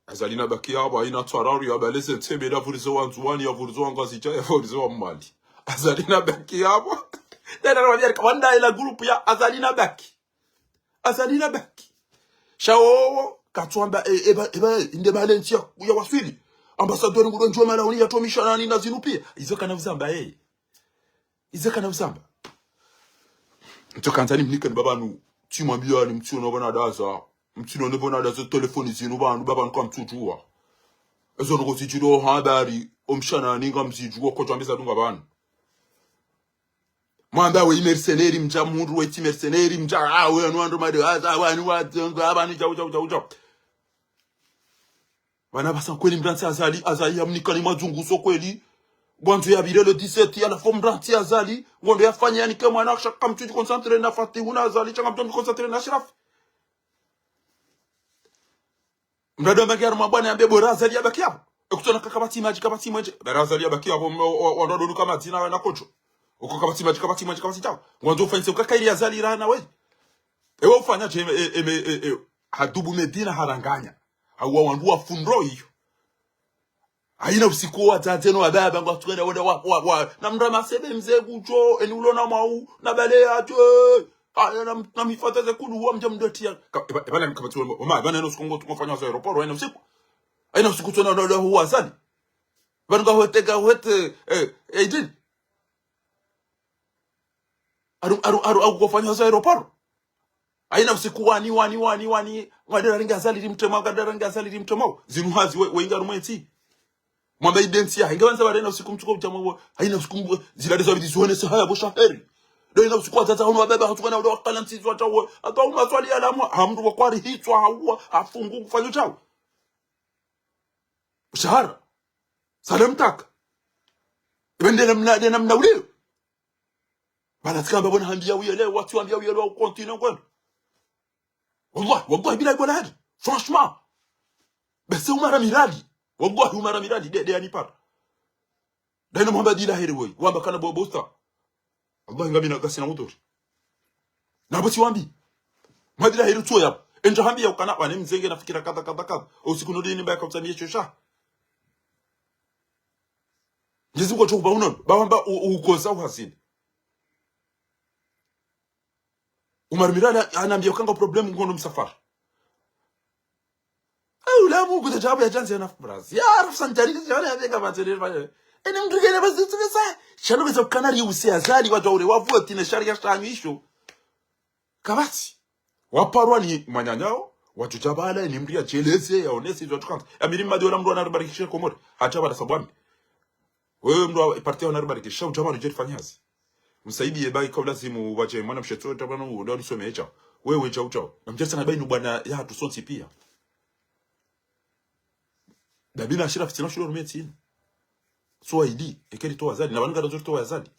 Azali nabaki yapvo, haina tswararu ya baleze ntsembe, yapvurizo wa Ndzuwani, yapvurizo wa Ngazidja, yapvurizo wa Mwali. Azali nabaki yapvo. Tena na wanyari, kawanda ila groupe ya Azali nabaki. Azali nabaki. Sha wowo, katsuamba, e, eba, eba, inde bale ntsi ya, ya waswili. Ambassadeur ngudjo ndjuwa mala uni ya tomisha nani na zinu pia. Izo kana uzamba, eh. Izo kana uzamba. Ntso kandza nimnike ni pvapvanu. Tsimwambia ni mtsiona pvanu daza. Mtsiona pvanu daza telefoni zinu pvanu, pvapvanu kamtsudjuwa. Ezo noko zidjiro habari, omshana ninga mzidjuwa, kwadjwambiza dunga pvanu. Mwamba we mercenaire mdja mhundru we tsi mercenaire mdja, ah, we anu wandru made, ah, ah, we anu wa, ah, pvanu shao, shao, shao, shao. Pvana pvasa kweli mdru ntsi Azali, Azali ya mnika ni madzunguso kweli. Ngwandzo ya pvire le dix-sept, ya la fo mdru ntsi Azali, ngondo ya fanya yanike mwana, sha kamtsudji concentré na Fatihu na Azali, sha kamtsudji concentré na Ashirafi. Mdru ado mbangi harumwa bwana yambe bora Azali yabaki yapvo. Ekutsona ka kapvatsi madji, kapvatsi mwenje. Bora Azali yabaki yapvo, mwa, wa, wa, wandru wadonu kama dzina na kocho. Uko kapvatsi madji, kapvatsi mwenje, kapvatsi shao. Ngwandzo ufanyise uka kairi Azali rana we. Ewe ufanya dje, e, e, e, e, e, hadubu Medina haranganya. Hauwa wandru wa fundro iyo. Haina usiku wadzadze no wababa ngwatsukenda wende wa, wa, wa. Na mdru masebe mze kutso, eni ulona mau, na bale yatso, eh. Haya, na, na mifata ze kulu, wa mdja mdoti ya. Ka, eba, eba, na mkabati wa, wa, ma, eba, na ino usiku ngo, ngofanya zo aéroport, haina usiku. Haina usiku tsona, ndo, ndo, huwa Azali. Pvanu nga hwete, nga hwete, eh, eh, idini. Aru, aru, aru, aru, ngofanya zo aéroport. Haina usiku wani, wani, wani, wani. Ngwadera ringa Azali rimtrema, ngwadera ringa Azali rimtrema. Zinu hazi we, we inga harumwa entsi. Mwamba identsi ya, inga wandza warena usiku mtsuko mtama wo. Haina usiku mbo, zila dezo abidi zuhone se haya bo shaheri. Ndo ina usiku wadzadza hunu wababa, hatuka na udo wakala ntsi zwa tawo. Hata uma swali ya lamwa, hamdru wa kwari hitswa, hauwa, hafungu, kufanyo shao. Mshahara. Salamu taka. Ibe nde namna, nde namna ulio. Bana tsikamba bona hambia uye leo, watsi wambia uye leo, continue kwenda. Wallahi, wallahi, billahi, wala hadi. Franchement. Bese umara miradi. Wallahi, umara miradi, de, de anipara. Daino Muhammad ila heri woyi. Wamba kana bo, bo usta. Wallahi, ngamina kasina udhuri. Na bo tsi wambi. Muhammad ila heri tso yapvo. Enja hambia ukana, wane mzenge na fikira kadha, kadha, kadha. Usiku nodi ni mbaya kautani yesho sha. Ngezi mko chokuba unono. Ba wamba u, u, ukoza uhasini. Umar Mirali anambia ukanga problème ngono msafara. Eh, ula Mungu de jabu ya janzi ya nafu brazi. Ya, Rafsanjani, jana ya benga matere, ba. Eni mdru kene basi tsukesa. Shano beza ukana ri usi Azali, wadja ure, wavoti ne sharia shanyu isho. Kapvatsi. Waparwa ni manyanyao, wadjudja pvala, eni mdru ya djeleze, ya onese, izo watukandza. Ya miri mmadi wala mdru anaribarikishe Komori. Hadja pvala sabwami. Wewe mdru wa parti ya wanaribarikisha, udja pvanu djeri fanyazi. Msaidie bayi kaulazimu wadje mwana mshetso, tabana uwo, ndo nisome echa. Wewe echa ucha. Na mdjeri sana bayi nu bwana ya hatu sontsi pia. Dabina Ashirafi tsina shulo rume tsina. Swahili, ekeri towa Azali, na pvanu kada zori towa Azali.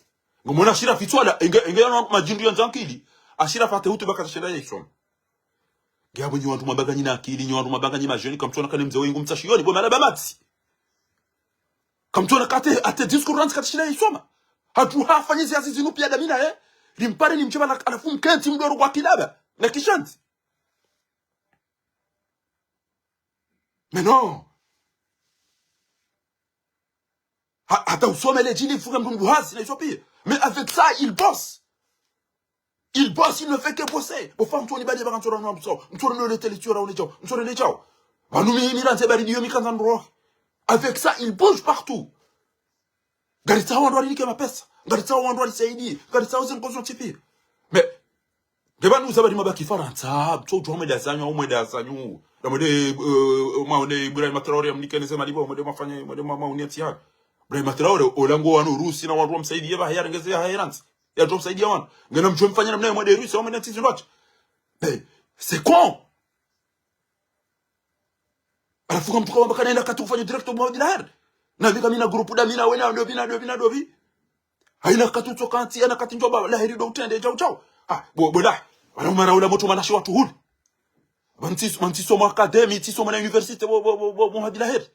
Ngomona Ashirafi tswala, enge, enge yana madjindu ya nzankili. Ashirafi ate hutu baka tashenda ya isoma. Nge abo nyi wandru mabanga nyi na akili, nyi wandru mabanga nyi majeni, kamtsona kane mze wengu mtsashi yoni, bo mala bamatsi. Kamtsona kate, ate discours rantsi katashila isoma. Hatu hafanyizi hazi zinu pia damina, eh. Limpare ni mcheba na alafu mkentsi mdoro kwa kilaba. Na kishanzi. Mais non. Ha, hata usome le djini fuka mdru mdru hazi na iso pia. Mais avec ça, il bosse. Il bosse, il ne fait que bosser. Bo fa mtsoni bali baka mtsora nwa mtso. Mtsora no le tele tsora one chao. Mtsora ne chao. Pvanu mi, mi rantsi bali diyo mi kandza ndro. Avec ça, il bouge partout. Ngaritsaho wandru warinike mapesa. Ngaritsaho wandru warisaidie. Ngaritsaho zinu zontsi pia. Mais, nge pvanu uza bari mabaki Farantsa, mtsodjuwa mwende azanyu, au mwende azanyu. Na mwende, eh, mwaone Ibrahim Traoré yamnikeni ze mali pvo, mwende mwafanye, mwende mwa-, mwaone ntsi yahe. Ibrahim Traoré, ola ngo wanu Urusi na wandru wamsaidie pvahe yarenge ze yahe Farantsa. Yadjo msaidia wanu. Ngena mdjuwe mfanye namna mwende Urusi, au mwende ntsi zindrwadje. Mais, c'est con. Halafu kamtsuka wamba kana haina wakati ufanye direct omwahadi lahere. Na pvika mi na groupe dami na wena, ndopvi na ndopvi na ndopvi. Haina wakati utsoka ntsi, haina wakati ndjo ba laheri ndo utrende, djau, djau. Ah, bo, bo la. Wala umara ula motro mana shi watru hule. Ba ntsiso, ba ntsiso mwa académie, ntsiso mwa université, bo, bo, bo, bo, mwahadi lahere.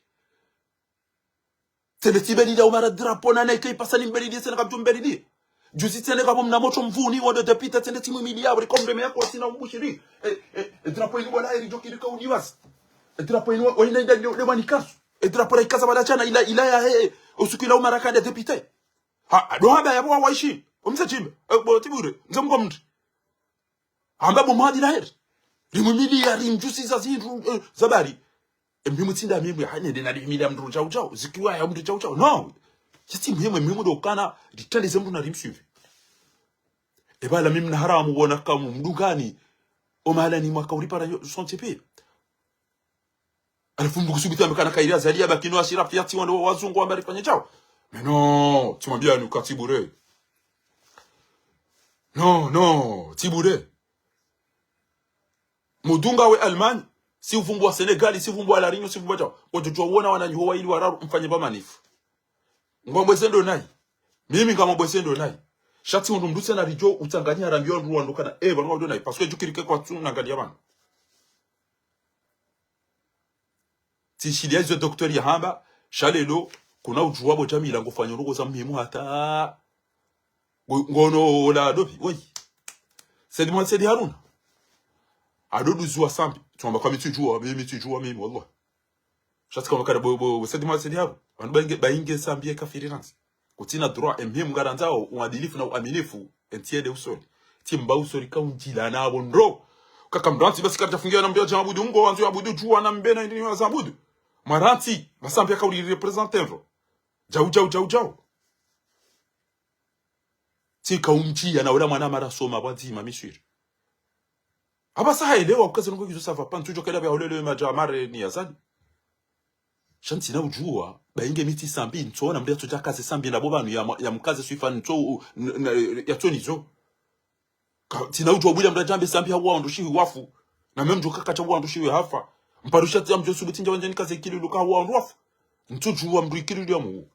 Tsende tsibelili ya umara drapeau na neke ipasa nimbelili, tsende kapvudjo mbelili. Juzi tsende kapvo mna motro Mvuni, wandru député, tsende tsimwimiliya, wali kombe meya kwa sina umbushiri. E, e, e drapeau inu wala eri djokiri ka uniwas. E drapeau inu wa, wa ina ina ina wa nikasu. E drapeau la ikaza wala shana ila, ila yahe, e, usiku ila umara kanda député. Ha, ndo hamba yapvo wa waishi. Omsa chimbe. E, bo Tibure, mze mko mndri. Hamba bo mwahadi lahere. Rimwimiliya, rimdjusiza zindru, eh, za bari. E, mimi tsi nda mimi, ha, nende na rimwimiliya mndru djau djau. Zikiwa ya mndru djau djau. Non. Yatsi muhimu, muhimu ndo ukana, ritrende ze mndru na rimsuive. E pvala mimi na haramu wona kamu mdungani. Omahala ni mwaka uripara yo, sontsi pia. Halafu mndru kusubutu yambe kana kayiri Azali yabaki no Ashirafi yatsi wandru wazungu wamba rifanye djau. Mais non, tsimwambiyani uka Tibure. Non, non, Tibure. Mdunga we Allemagne, si uvumbua Sénégal, si uvumbua La Réunion, si uvumbua djau. Wadjodjuwa wona wananyaho wayili wararu mfanye pvo manif. Ngwambweze ndo nayi. Mimi ngamwambweze ndo nayi. Sha tsi hundru mndru tsena ridjo utsanganya harambiwa ndru wandru kana. Eh, pvanu ngwambweze ndo nayi. Parce que djukiri ke kwatsu nangaliya pvanu. Tsishiliya izo docteur yahamba, sha lelo, kuna udjuwa bo Jamila ngufanya ndrongo za muhimu hata. Ngo-, ngono ola ndopvi, woyi. Said Mohamed Said Harouna. Ado duzuwa Sambi. Tsamba kwa mi tsidjuwa, mi, mi tsidjuwa, mi, wallah. Sha tsi kama kana bo, bo, bo, Said Mohamed Said Harouna. Wandru bainge, bainge Sambi ye kafiri nantsi. Kutsina droit, e muhimu ngarandzao, uadilifu na uaminifu, e ntsi yende usoni. Tsi mba usoni kaundjila na abo ndro. Kaka mrantsi basi karidja fungiwa na mndru yadja abudu ngo, wandzo yaabudu djuwa na mbena indi ni waza abudu. Mwarantsi, basi Sambi yakauri représenter ndro. Djau, djau, djau, djau. Tsi kaumdjiya na ula mwana mara soma pvwadzima Miswiri. Apvasa haelewa uka ze ndrongo izo ça va pas, ntsudjo kela pvya holele madja mare ni Azali. Sha ntsina udjuwa, bainge mi tsi Sambi, ntsoona mndru yatsodja kaze Sambi na bo pvanu ya, ya mkaze swifa ntso, u-, n-, n-, yatsonizo. Ka, ntsina udjuwa bwila mndru yadjambe Sambi hauwa wandru shiwi wafu. Na mimi mdjo kaka sha uwa wandru shiwi hafa. Mparo sha tsi ya mdjo subuti ndja wandjeni kaze ikililu ka hauwa wandru wafu. Ntsudjuwa mndru ikililu ya mu.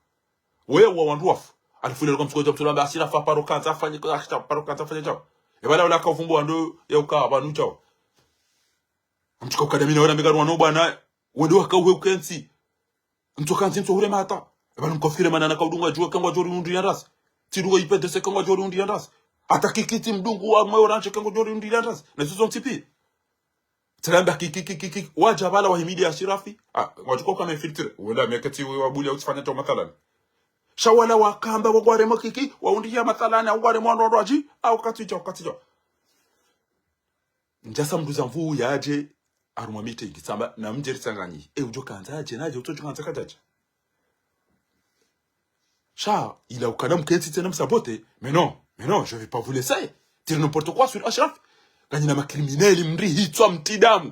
Weye wa wandru wafu. Halafu ile loko msuko dja mtula mba Ashirafi paro kandza afanye, Ashirafi paro kandza afanye djau. E pvala ula kauvumbu wandru ya uka pvanu djau. Amtsuka ukadamina wala mega wanu bwana. Wende waka uhe ukentsi. Ntsoka ntsi ntso hure mata. E pvala mkofire mana na kaudunga djuwa kangwa djori undri ya ndrasi. Tsidunga ipedese kangwa djori undri ya ndrasi. Hata Kiki tsi mdungu wa mwe orange kangwa djori undri ya ndrasi. Na izo zontsi pia. Tsilamba Kiki, Kiki, Kiki, Kiki. Wadja pvala wahimidi Ashirafi. Ah, wadjuka uka me filtre. Wenda meketi wabulia utsifanya djau mathalani. Sha wala wakamba wagware mo Kiki, waundriya mathalani, wagware mo wandru wadji, ah, wakati djau, wakati djau. Ndjasa mndru za mvuu yadje, harumwa meeting, tsamba, na mdje ritsanganyi. E, udjo kandza yadje, nadje, utsodjo kandza kadjadja. Sha, ila ukana mkentsi tsena msabote, mais non, mais non, je vais pas vous laisser dire n'importe quoi sur Ashirafi. Kanyina ma criminels, mri hitswa mtsi damu.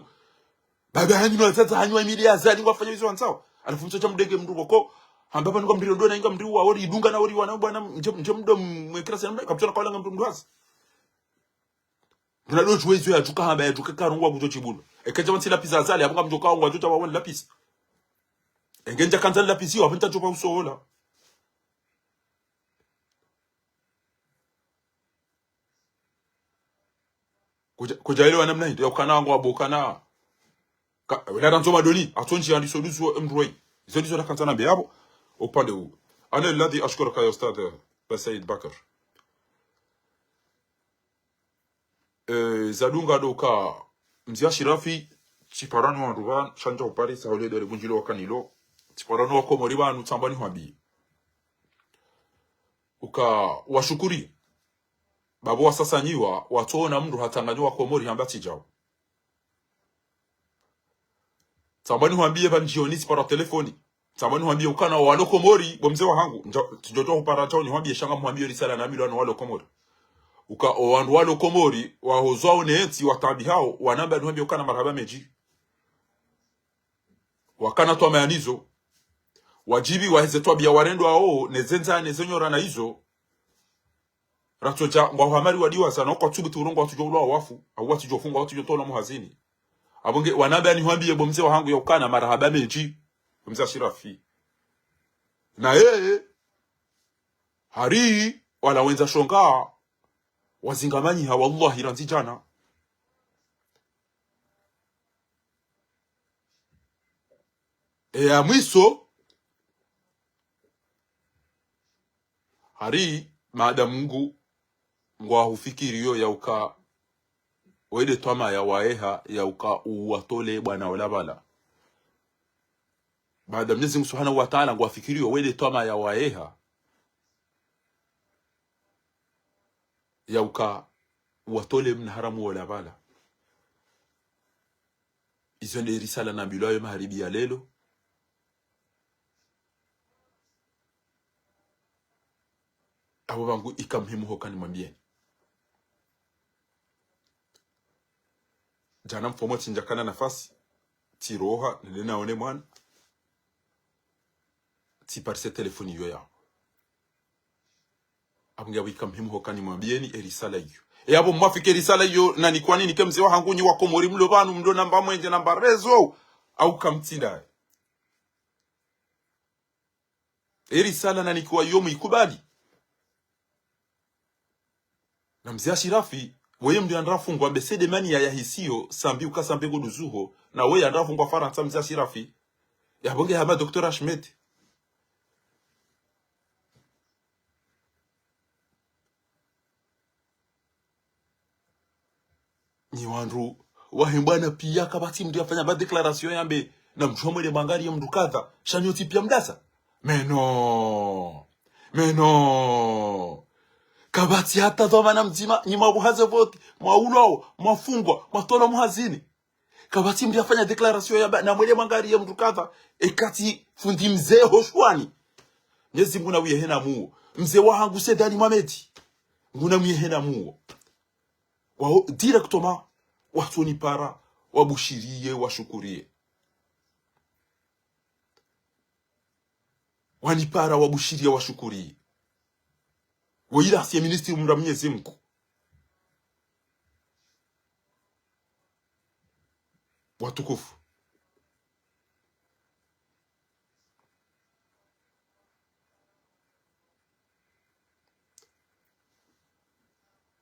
Baba hanyu na wazaza hanyu wa imili ya Azali ngwafanya izo wandzao. Halafu mtsodja mdenge mndru boko. Hamba pvanu ka mndru ndo na inga mndru wa ori idunga na ori wana bwana mdje, mdje mdo mwekera sana mndru. Kapvtsona kawala nga mndru mndru hazi. Mndru na dodjuwa izo yadjuka hamba yadjuka karongwa kudjo shibulu. Eka djama ntsi lapisi Azali, hapvo nga mdjo kaongwa djo tawa wani lapisi. Enge ndja kandza lapisi, wapventa djo pa usohola. Kudja, kudja ile wanamna hindri, ya ukana wangu wabokana. Ka, wela randzo madoni, atsondji andi solution emdroi. Solution la kandza nambe yapvo, upande huu. أنا الذي أشكرك يا أستاذ سيد بكر. Eh, zadunga ndo uka, mze Ashirafi, tsiparani wandru pvanu, sha ndja upari, sa hule dole bundjilo wakanilo. Tsiparani wa Komori pvanu, tsamba nihwambiye. Uka, washukuri. Bapvo wasasanyiwa, watsoona mndru hatsanganyiwa Komori hamba tsi djao. Tsamba nihwambiye pvanu djioni tsipara telefoni. Tsamba nihwambiye ukana walo Komori, bo mze wahangu. Ndja-, tsidjo towa hupara tsao nihwambiye sha ngamhwambiyo risala na milo wanu walo Komori. Uka owandru walo Komori, wahozwao ne ntsi wataabihao, wanamba nihwambiye ukana marahaba mendji. Wakana twamaya nizo. Wadjibiwa heze twabiya warendwao, ne ze ndzaya, ne ze nyora na izo. Ratsodja, ngwaho hamari wadiwaza, na kwatsubutu urongowa watsudjo ulwa wafu, au watsudjo fungwa, watsudjo tolwa muhazini. Apvo nge, wanamba nihwambiye bo mze wahangu ya ukana marahaba mendji, bo mze Ashirafi. Na yeye, hari, wala wendza shonga, wazingamanyiha, wallahi, randzi djana. Eya mwiso, hari maadamu ngu, ngwahufikiriyo ya uka, wende twamaya waheha ya uka uwatole bwana ola pvala. Maadamu Mwenyezi Mungu Subhanahu wa Ta'ala ngwafikiriyo wende twamaya waheha ya uka uwatole mna haramu ola pvala. Izo nde risala nambilwayo magharibi ya lelo. Apvo pvangu ika muhimu hoka nimwambiyeni. Djana mfumo tsindjakana nafasi, tsiroha, nende naone mwana, tsiparise telefoni iyo yapvo. Apvo nge apvo ika muhimu hoka nimwambiyeni erisala iyo. E apvo mwafike erisala iyo, nani kwani nike mze wahangu nyi wa Komori mlo pvanu, mlo namba mwenje, namba rezo, au kamtsinda. Erisala nanikiwa iyo mwikubali. Na mze Ashirafi, weye mndru yandrafungwa be sedemani ya yahisiyo, sambi uka sambi kuduzuho, na weye yandrafungwa Farantsa mze Ashirafi. Yapvo nge hama Docteur Ahmed. Nyi wandru wahe mbwana piya kapvatsi mndru yafanya ba déclaration yambe na mndru wa mwele mangari ya mndru kadha, sha nyi otsi piya mdasa. Mais non. Mais non. Kapvatsi hata dhwamana mdzima, nyi mwabuhaze voti, mwaulwao, mwafungwa, mwatolwa muhazini. Kapvatsi mndru yafanya déclaration yamba na mwele mangari ya mndru kadha, eka tsi fundi mze ho shwani. Mwenyezi Mungu na wiyehe na muo. Mze wahangu Said Ali Mohamed, nguna mwiyehe na muo. Wao directement, watsonipara, wabushiriye, washukuriye. Wanipara, wabushiriye, washukuriye. Woyila asiye ministri mndru wa Mwenyezi Mungu. Watukufu.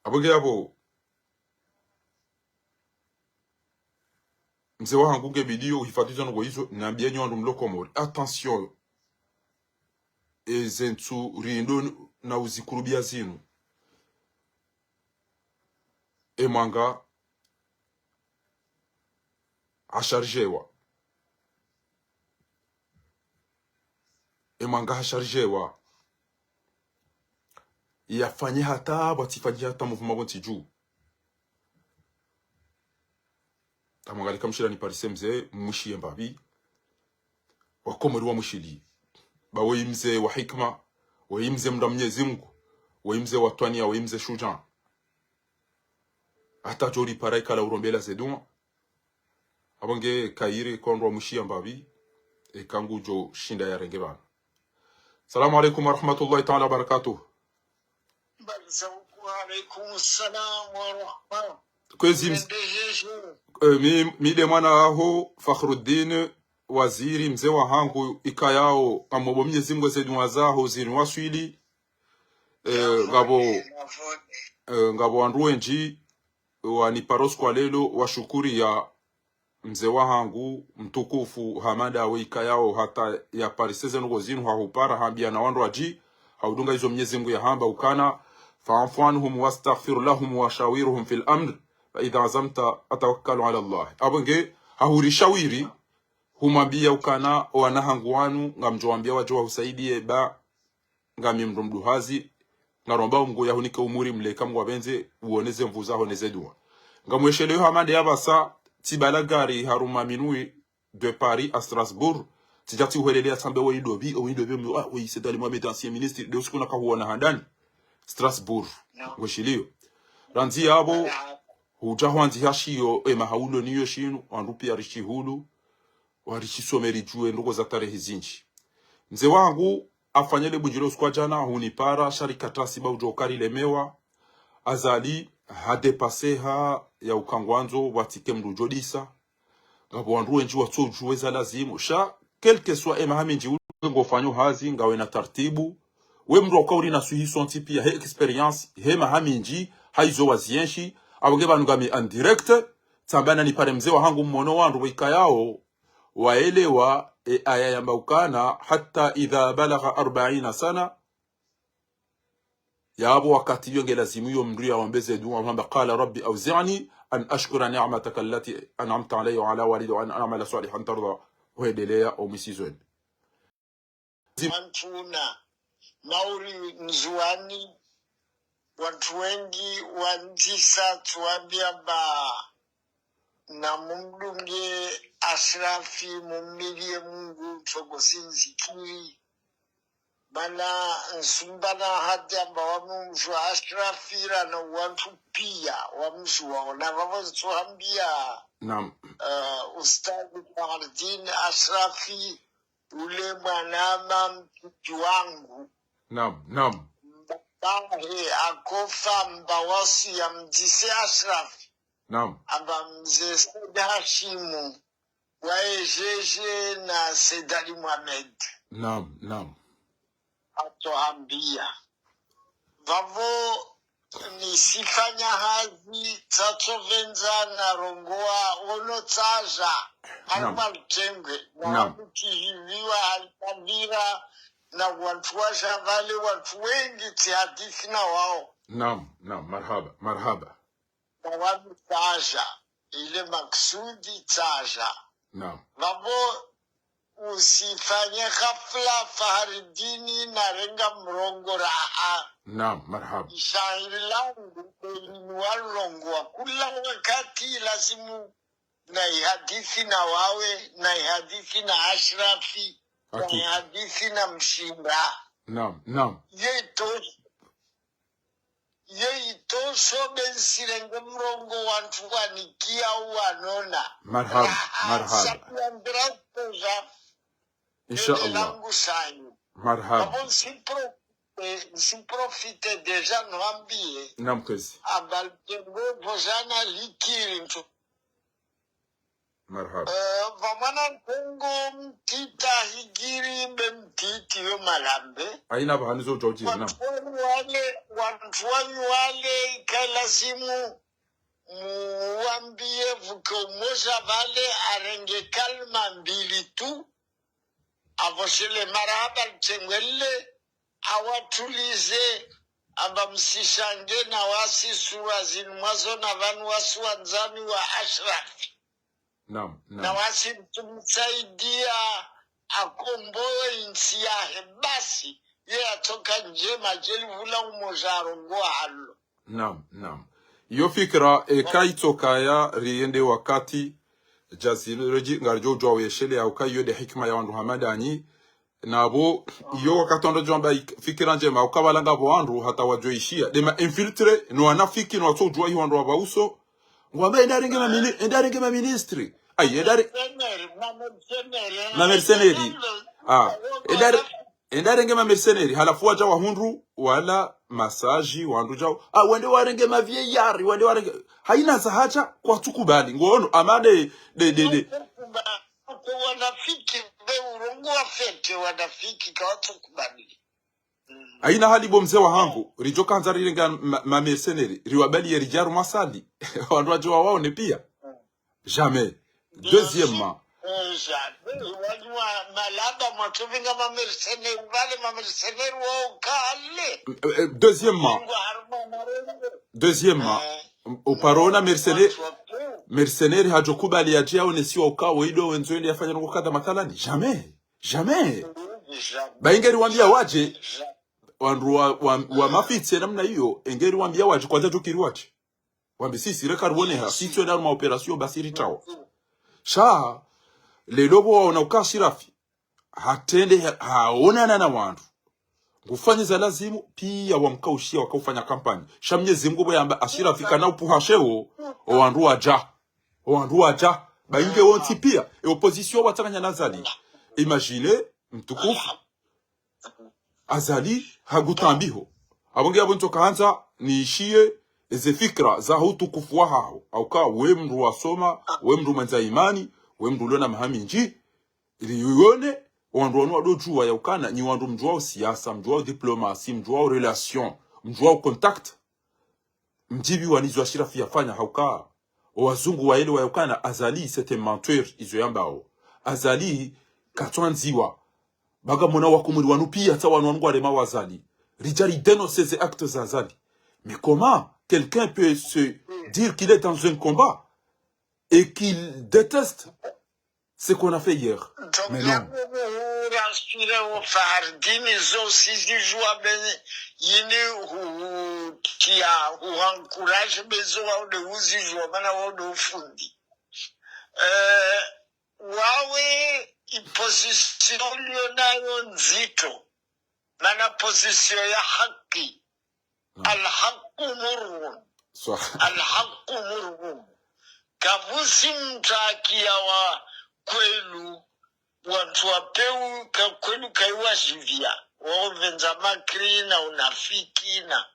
Apvo nge apvo, mze wahangu nge bidiyo uhifadhi zanu kwa izo, nambiye nyi wandru mlo Komori. Attention. Eze ntsu rindo na uzikurubiya zinu. E mwanga hasharjewa. E mwanga hasharjewa. Yafanye hata, pvwatsifanye hata mouvement pvontsi dju. Tamwangalika mshila niparise mze, mwishiye mbapvi. Wakomori wamwishiliye. Ba weyi mze wa hikima, weyi mze mndru wa Mwenyezi Mungu, weyi mze wa twaniya, weyi mze shujaa. Hata djoripara ikala urombela ze dua. Apvo nge kayiri kondro mwishiya mbapvi, eka ngudjo shinda yarenge pvanu. Salamu alaikum warahmatullahi taala wabarakatuh. Wa alaikum salam wa rahma. Kwezi mz-, eh, mi, mi nde mwana waho, Fakhruddin, waziri, mze wahangu, ikayao, ngamomba Mwenyezi Mungu eze dua zaho ziniwaswili. Eh, ngapvo, eh, ngapvo wandru wendji, wanipara usiku wa lelo, washukuriya mze wahangu mtukufu hama ndawe ikayao hata yaparise ze ndrongoo zinu hahupara hambiya na wandru wadji, haudunga izo Mwenyezi Mungu yahamba ukana, فاعف عنهم واستغفر لهم وشاورهم في الأمر فإذا عزمت فتوكل على الله. Apvo nge hahurishawiri, humwambiya ukana, owana hangu wanu, ngamdjo wambiya wadje wahusaidiye ba, ngami mndru mduhazi, ngaromba Mungu yahunike umuri mleka Mungu apvendze, uone ze nvu zaho ne ze dua. Ngamwesheleyo hama nde yapvasa, tsibala gari harumwa minuit de Paris à Strasbourg, Tsidja tsi uhwelelea tsambe we idopvi, o idopvi, mnu, ah, we Said Ali Mohamed, ancien ministre, de usiku nakahuona handani. Strasbourg. No. Weshiliyo. Randzi yapvo, hudja hwandzi hashiyo, e mahaulo niyo shinu, wandru piya rishihulu, warishisome ridjuwe ndrongoo za tarehi zindji. Mze wangu, afanya le bundjilo usiku wa djana, hunipara, sha rikatasi ba udjo karilemewa, Azali, hadepaseha ya ukangwandzo, watsike mndru udjo disa, ngapvo wandru wendji watsodjuwa eza lazimu. Sha, quel que soit e maha mindji ule ngofanyo hazi, ngawe na tartibu. We mndru waka uri na swihi sontsi piya, he expérience, he maha mindji, ha izo wazienshi, apvo nge pvanu ngami en direct, tsamba nanipare mze wahangu mmono wandru waikayao, waelewa, e aya yamba ukana, حتى إذا بلغ أربعين سنة, yapvo wakati iyo nge lazimu iyo mndru yawambe ze dua, wamba, قال رب أوزعني أن أشكر نعمتك التي أنعمت علي وعلى والدي وأن أعمل صالحا ترضاه. Hwendelea o mwisizweni. Wantru na mauri Ndzuwani, wantru wengi wandzisa tsuwambia ba na mumdunge Ashrafi, mumiliye Mungu, tsogo sinzikiri. Mana nsumbana hadi amba wamumjua Ashrafi, rana wantru piya wamjua. Ona vavo ntsuhambia, Naam. eh, Ustadhi Fahardin Ashrafi, ule mwanama mtiti wangu. Naam, naam. Mbahe akofa mbawasi ya mdzise Ashrafi. Naam. Amba mze Said Hashimu, waejeje na Said Ali Mohamed. Naam, naam. Atsohambia. Vavo nisifanya hazi, tsatsovendza narongoa, ono tsaja. Naam. Harumwa lutengwe. Naam. Nawamukihiviwa, halikavira, na wantru waja vale, wantru wengi tsihadisi na wao. Naam, naam, marhaba, marhaba. Na wami tsaja, ile maksudi tsaja. Naam. Vavo usifanye ghafla Faharidini narenga mrongo raha. Naam, marhaba. Ishahiri langu, elinu warongoa kula wakati lazimu naihadisi na wawe, naihadisi na Ashrafi, Hakika. Naihadisi na Mshinda. Naam, naam. Ye itosha. Ye itosha be nsirenge mrongo wantru wanikia wanona. Marhaba, marhaba. Sakuambira kutoja. Insha Allah. Ele langu sanyu. Marhaba. Abo nsiprofite, nsiprofite déjà nwambie. Naam, kwezi. Amba lutengwe vojana likiri ntsu. Marhaba. Eh, vamwana Kongo mtiti higiri be mtiti yo malambe. Haina pvahanu zo udja udjiri, naam. Wantru wanyu wale, wantru wanyu wale, ikalazimu muwambie vuke umoja vale arenge kalima mbili tu. Avoshele marahaba lutengwe lile, awatulize, amba msishange na wasi sura zinu mwazona vanu wasi wandzani wa Ashrafi. Naam, naam. Na wasi mtsumsaidia akomboe intsi yahe basi, ye yatsoka ndjema djeli vula umoja arongoa halo. Naam, naam. Iyo fikira, e, kaitsokaya riende wakati, djazilo, redji, ngaridjo udjua weshele ya uka iyo nde hikima ya wandru hama ndanyi. Nabo, iyo wakati wandru djwamba ik-, fikira ndjema, uka pvala ngapvo wandru hata wadjo ishiya. Nde ma infiltré, no wanafiki, no watso udjua iyo wandru wapva uso. Ngwamba enda renge ma mini-, enda renge ma ministre. Ayi, enda re-, Mercenaire, ma mercenaire, ma mercenaire. Ah, enda re-, enda renge ma mercenaire, halafu wadja wahundru, wala massage, wandru djao. Ah, wende warenge ma vieillard, wende warenge. Haina za hadja, kwatsukubali. Ngono, ama nde, nde, nde, nde. Wanafiki, be urongoa fete, wanafiki, kawatsukubali. Mm. Haina hali bo mze wahangu, ridjo kandza rirenga ma, ma mercenaire, riwabaliye ridja harumwa salle. Wandru wadjo wawaone piya. Mm. Jamais. Deuxièmement. Eh, jamais. Wanywa malaba mwatsovinga ma mercenaire, vale ma mercenaire wao kale. Eh, eh, deuxièmement. Ingwa harumwa marengo. Deuxièmement. Eh. Uparona mercenaire, mercenaire hadjo kubali yadje yaonesiwa uka wo ido wendzo ende yafanya ndrongoo kadha mathalani. Jamais. Jamais. Jamais. Ba ingeri wambia wadje, jamais. Wandru wa, wa, wa mafitse namna iyo, ingeri wambia wadje, kwanza djukiri wadje. Wambi sisi, reka ruoneha, sisi wenda harumwa opération, basi ritawa. Sha, lelo bo waona uka Ashrafi. hatrende, ha-, haonana na wandru. Ngufanye za lazimu, piya wamkaushiya wakaufanya kampanyi. Sha Mnyezi Mngu pvo yamba Ashirafi kana upvuha sheo, owandru wadja. Owandru wadja. Ba inge wontsi piya, e opposition watsanganya na Azali. Imagine, mtukufu. Azali, hagutambiho. Apvo nge apvo ntsoka handza, niishiye, eze fikira, za utukufu wahaho. Hauka, we mndru wasoma, we mndru mwendza imani, we mndru uliona maha mindji, ili uyone, owandru wanu wadodjuwa yaukana, nyi wandru mdjuwao siasa, mdjuwao diplomasi, mdjuwao relation, mdjuwao contact. Mdjipviwa nizo Ashirafi yafanya hauka. Owazungu waelewa yaukana Azali c'est un menteur, izo yambao. Azali katwandziwa. Ba ngamwona wakomori wanu piya tsa wanu wanu ngwarema wa Azali. Ridja ridénoncer ze actes za Azali. Mais comment quelqu'un peut se dire qu'il est dans un combat et qu'il déteste ce qu'on a fait hier? Mais non. Ntsongo buhura shire wo Fahardini zo sizidjuwa bene yini hu, hu, kia, hu encourage bezo wao de uzidjuwa mana wao de ufundi. Eh, wawe i position ulionayo ndzito. Mana position ya haki. Naam. Al-haqqu murrun. Swa. Al-haqqu murrun. Kapvatsi mtru akiya wa kweli, wandru wa pewu ka kweli kaiwajipviya. Wao pvendza makri na unafiki na.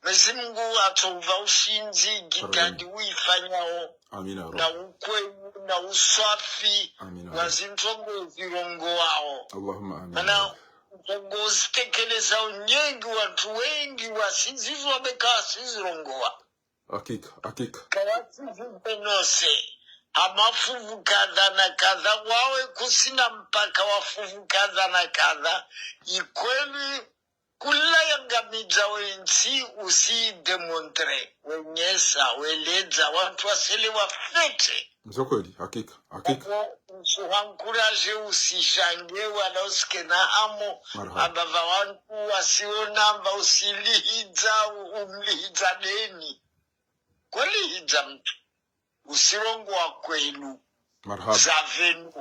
Mwenyezi Mungu atsopva ushindzi, gikadi uifanyao. Amina, ya Rabb. Na ukweli, na uswafi, amina, ya Rabb, wa zintrongo zirongowao. Allahumma amina, ya Rabb. Mana ntrongo zitekelezao nyengi, wandru wengi wasizizwa beka wasizirongowa. Hakika, hakika. Kawasizipvenose. Hama fuvu kadha na kadha, wawe kusina mpaka wa fuvu kadha na kadha. Ikweli, kula yangamidza wentsi usi démontrer, wenyesa, weledza, wandru waselewa fete. Ndzo kweli, hakika, hakika. Apvo, usu encourage usishange, wala usikena hamu, marahaba, amba pva wandru wasiona, amba usilihidza, u-, umlihidza deni. Kwelihidza mtru. Usirongowa kwenu. Marahaba. Za pvenu.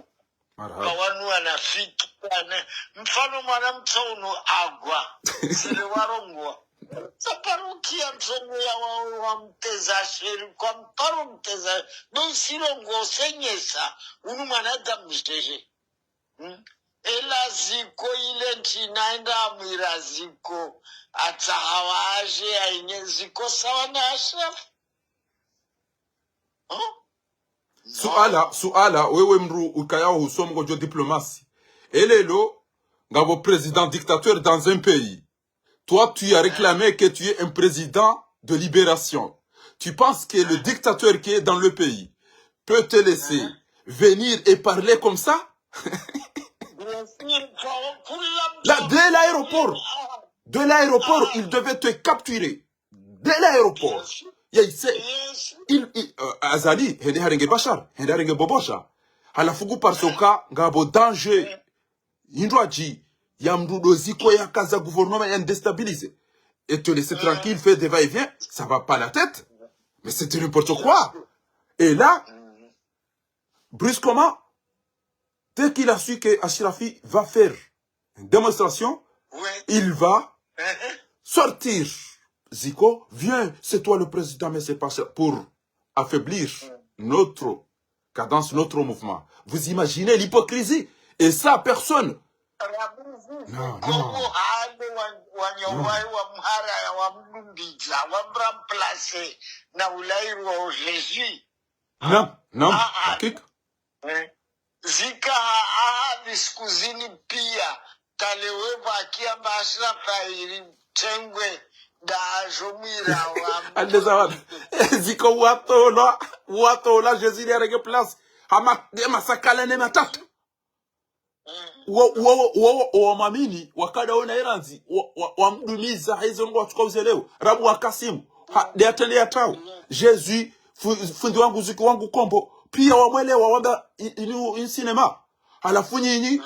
Marahaba. Ba wanu wanafiki, wana. Mfano mwana mtsono agwa. Sile warongowa. Sa parokia ntrongo ya wa, wamteza sheri, kwa mparo mteza. Be usirongowa usenyesa. Unu mwanadamu mshehe. Hmm? Ela ziko ile ntsina enda amwira ziko. Atsaha waje, ainye ziko sawa na Ashraf. Hein? Suala, suala, wewe mndru ukayao husoma ngodjo diplomasi. Elelo, ngapvo président dictateur dans un pays. Toi, tu as réclamé que tu es un président de libération. Tu penses que le dictateur qui est dans le pays peut te laisser venir et parler comme ça? Bien sûr, faut, pour la... Là, dès l'aéroport, dès l'aéroport, il devait te capturer. Dès l'aéroport. Bien sûr. Ya ise. Bien sûr. Il, il, euh, Azali, hende harenge Bashar, hende harenge Bobosha. Halafu ngu parce que ngapvo danger. Hindru adji, ya mndru ndo ziko ya kaza gouvernement ya déstabiliser. Et te laisser tranquille, faire des va-et-vient, ça va pas la tête. Mais c'est du n'importe quoi. Et là, brusquement, dès qu'il a su que Ashrafi va faire une démonstration, il va sortir. Ziko, viens, c'est toi le président, mais c'est pas ça. Pour affaiblir notre cadence, notre mouvement. Vous imaginez l'hypocrisie? Et ça, personne. Non, non. Komo hale wa, wa nyongo wa mhara ya wa mdumbidza, wa mremplacer na ulairwa o Jésus. Non, non, hakika. Eh. Zika ha, aha, pvi siku zini pia, talewe pvaki amba Ashraf ili tengwe, nda ajo mwira wa... Ande za watu. Ziko watolwa, watolwa, Jésus ili arenge place. Hama, ne masakala ne matatu. Wo, wo, wo, wo, wo wamwamini, wakada wona erandzi, wa, wa, wamdumiza, haizo ngo watsuka uzeleo, rabu wa Kasimu, ha, de atende ya tau. Jésus, fu-, fundi wangu, ziki wangu kombo, pia wamwelewa, wamba, i-, inu, in cinéma. Halafu nyinyi,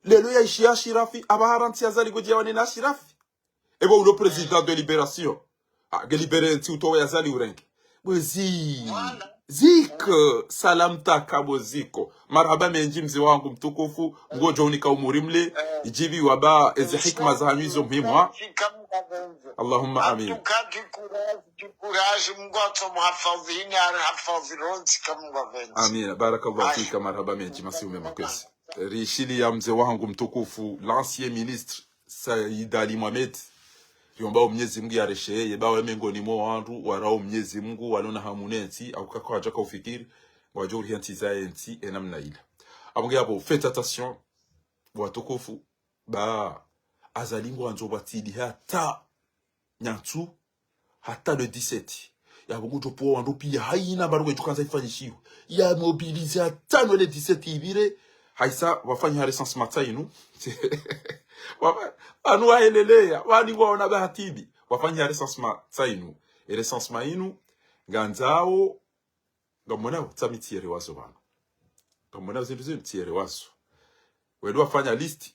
lelo ya ishi ya Ashrafi, aba harantsi ya Azali kudja wane na Ashrafi. Ebo ulo président de libération. Ah, nge libéré ntsi utowe ya Azali urenge. Bwezi. Voilà. Ziko, salam takabo ziko. Marahaba mendji mze wangu mtukufu, ngodjo unika umuri mle, idjivi waba, eze hikima zahanyu izo muhimu, ha? Allahumma amin. Amin, barakallahu fika, marahaba mendji, masihu mema kwezi. Rishiliya mze wangu mtukufu, l'ancien ministre, Said Ali Mohamed, riomba o Mnyezi Mungu yaresheye, ba we mengoni mwa wandru warao Mnyezi Mungu, walona hamu ne ntsi, au kaka wadjaka ufikiri, wadjo uriha ntsi za ye ntsi, e namna ila. Abonge abo, félicitations, watukufu, ba, Azali ngwandzo batili hata, nyantsu, hata le dix-sept. Yapvo ngudjo pvuwa wandru piya hayina mbapvi ngedjo kandza ifanyishiwe. Ya mobilisé hata no le dix-sept ipvire. Hayisa wafanyiha recensement tsa inu. Wafa-, anu waeleleya, wani ngwaona bahati mbi. Wafanyiha recensement tsa inu. E recensement inu, ngandzao, ngamwonao, tsa mi tsiyelewazo pvanu. Ngamwonao zindru zinu tsiyelewazo. Wende wafanya liste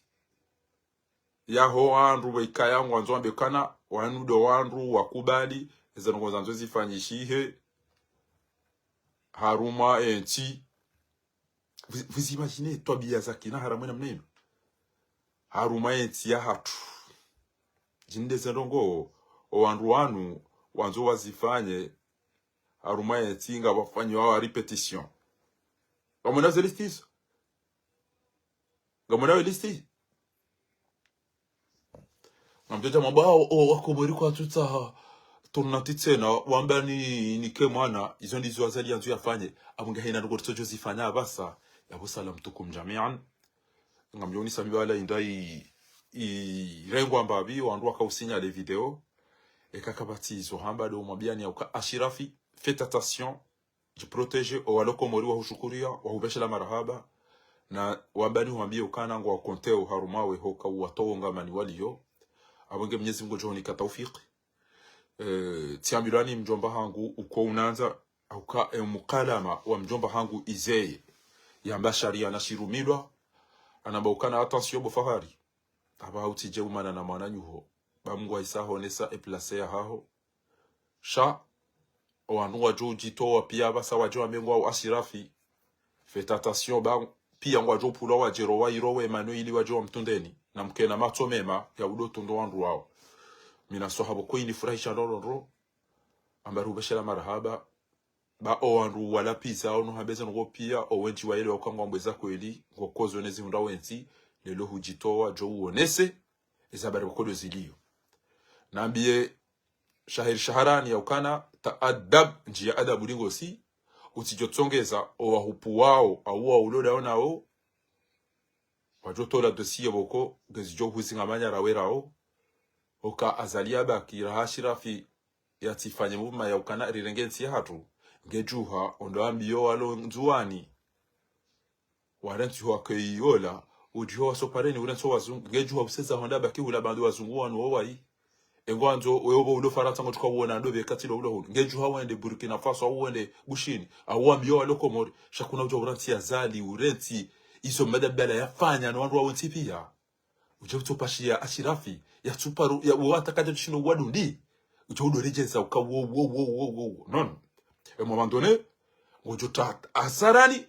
yaho wandru weikaya ngwandzo wambe kana, wanu ndo wandru wakubali, eza ndrongoo zandzo zifanyishihe, harumwa entsi. Vous, vous imaginez, twabiya za kina haramwe namna inu. Harumwa entsi yahatru. Zinu nde ze ndrongoo, o wandru wanu, wandzo wazifanye, harumwa entsi nga wafanyiwa wa répétition. Ngamwonao ze liste izo? Ngamwonao e liste? Ngamdjo dja mwamba, o, o, wakomori kwatsutsaha tournante tsena, wamba ni, nike mwana, izo ndizo Azali yandzo yafanye, abonge hayina ndrongoo ritsodjo zifanya apvasa, yapvo salam tukum jamian. Ngamdjo unisa mibala inda i, i, irengwa mbapvi, wandru waka usignalé video, eka kapvatsi izo hamba ndo mwambiyani yauka Ashirafi, félicitations, djiprotégé, o walo Komori wahushukuriya, wahupveshela marahaba, na wambani wambiye ukana ngwakonteo harumwawe hoka uwatowo ngamani waliyo, abonge Mnyezi Mungu ngudjo hunika taufiki. Eh, tsiambilwani mdjomba hangu uko unandza, hauka e mukalama wa mdjomba hangu izeye, yamba shariya na shirumilwa, anamba ukana attention bo Fahari. Aba utsidje umana na mwananyuho, ba Mungu hayisa honesa e place yahaho. Sha, o wandru ngwadjo udjitowa piya apvasa wadjo wambe ngwao Ashirafi. Félicitations ba, piya ngwadjo upvulwa wadje rowa irowe mano ili wadje wamtundeni. Na mkena matso mema ya udo tundo wandru wao. Mi na swaha bo ko inifurahisha ndrondro. Amba rihupveshela marahaba. Ba o wandru walapviza, ono hambeza ndrongoo piya, o wendji waelewa uka ngwambweza kweli, ngokozo ne zihundra wentsi, lelo hudjitowa, djo uonese, eza habari kodo ziliyo. Nambiye, Shahir Shaharani yaukana, taadab, ndjiya adabu lingosi, utsidjo tsongeza, o wahupvuwao, au wa ulola onao, wadjo tola dossier bo ko, ngezidjo huzinga manyara werao, oka Azali yabaki, raha Ashirafi, yatsifanye muvuma yaukana rirenge ntsi yahatru, ngedjuha, ondo ambiyo walo Ndzuwani. Warentsi ho wake iyola, udjiho wasopareni, urentsi ho wazungu, ngedjuha useza honda baki hula bandu wazungu wanu wo wayi. Engwandzo, wewe bo ulo Farantsa ngotsuka uona ndo be katilo ulo hunu. Ngedjuha wende Burkina Faso, au wende Bushini, au wambiyo walo Komori, sha kuna udja urantsi Azali, urentsi, izo madabala yafanya, no wandru wawo ntsi piya. Udje utsopashiya Ashirafi, yatsuparu, ya, uwata kadja tushindo wadundi. Udje udoredjeza uka wo, wo, wo, wo, wo, wo. Non. E moment donné, ngodjo ta hasarani,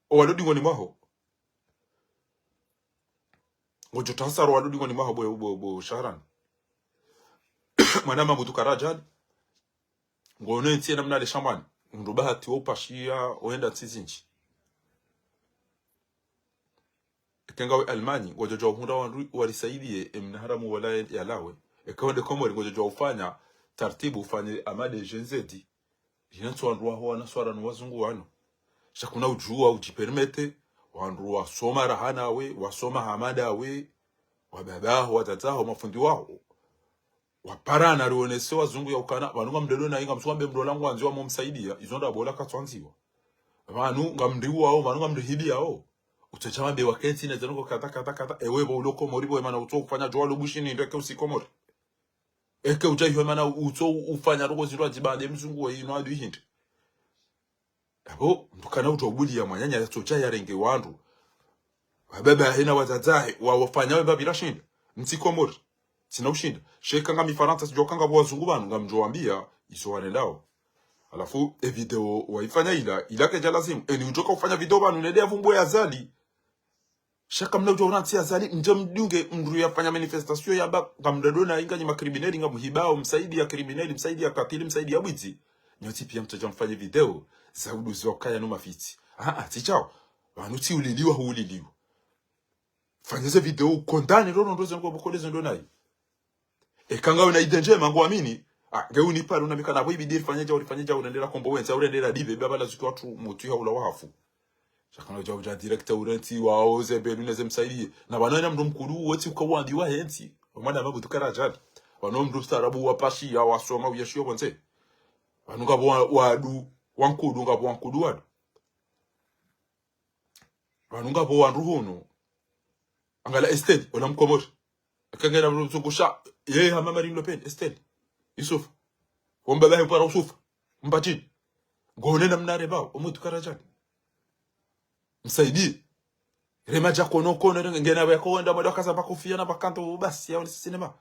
o walo dingoni mwaho. Ngodjo ta hasara o walo dingoni mwaho bo, bo, bo, Shaharani. Mwana Mamudu Karajani. Ngono entsi ye namna le shambani. Ndo bahati wa upashiya, oenda ntsi zindji. Eka ngawe Allemagne, ngwadjo djuwa uhundra wandru warisaidiye, emna haramu wala yalawe. Eka wende Komori, ngwadjo djuwa ufanya, tartibu ufanye amade G N Z. Yina ntsu wandru waho wanaswara no wazungu wanu. Sha kuna udjuwa udjipermete, wandru wasoma raha nawe, wasoma hamada we, wababaho, watataho, mafundi waho. Waparana rionese wazungu yaukana, pvanu ngamdelo na inga msuwa be mdola ngwandzo wamomsaidiya, izo nda bola katwandziwa. Pvanu ngamriwao, pvanu ngamrihibiyao. Utsotsaha mbe wakentsi ne zendrongoo kata, kata, kata, ewe bo ulo Komori bo emana utso ufanya djuwa lo Bushini ndo eke usi Komori. Eke udja iho emana utso ufanya ndrongoo zindru adjibande mzungu we inu adu ihindi. Abo, mdru kana utsobuliya mwananya yatsodja yarenge wandru. Wababa hena wadzadze, wa, wafanya wemba bila shinda. Ntsi Komori. Tsina ushinda. Sha eka ngami Farantsa, tsidjuwa uka ngapvo wazungu pvanu, ngamdjo wambiya, izo warendao. Halafu e video waifanya ila, ila kaidja lazimu. Eni udjoka ufanya video pvanu nende yavumbwe Azali. Sha kamna udja urantsi Azali, mdje mdunge mndru yafanya manifestation yamba ngamdadona inga nyi makrimineli, ngamhibao, msaidiya krimineli, msaidiya katili, msaidiya bwidzi. Nyontsi piya mtsodja mfanye video za uduzi wa ukaya no mafitsi. Ah, ah, tsi shawo. Pvanu tsi uliliwa huuliliwa. Fanya ze video ukondane ndrongoo ndo zinu ngopvo kole zinu ndo nayi. Eka ngawe na idée ndjema ngwamini. Ah, nge unipvare unambia kana pvo ibidi rifanye djau, rifanye djau, urendera kombo wentsi, urendera dive, baba la zuki watru mutwi haula wahafu. Sha kana udja udja direct urantsi wao ze belu neze msaidiye. Na pvanu ena mndru mkulu wotsi uka wambiwa hentsi. Omwana mabudu kara ajali. Pvanu mndru mstaarabu wapashiya wasoma uyashiyo pvontsi. Pvanu ngapvo wa- wadu, wankudu, ngapvo wankudu wadu. Pvanu ngapvo wandru hunu. Angalia Estelle, ola Mkomori. Akangena mndru mzungu sha, yeye hama Marine Le Pen, Estelle. Yusufa. Wamba bahe mpara Yusufa. Mbatini. Ngone na mnare bao, omwe tukara ajali. Msaidiye. Rema dja kono kono, renge ngena baya konda, mwada kaza bakofiya na bakanto, basi, ya onisi sinema.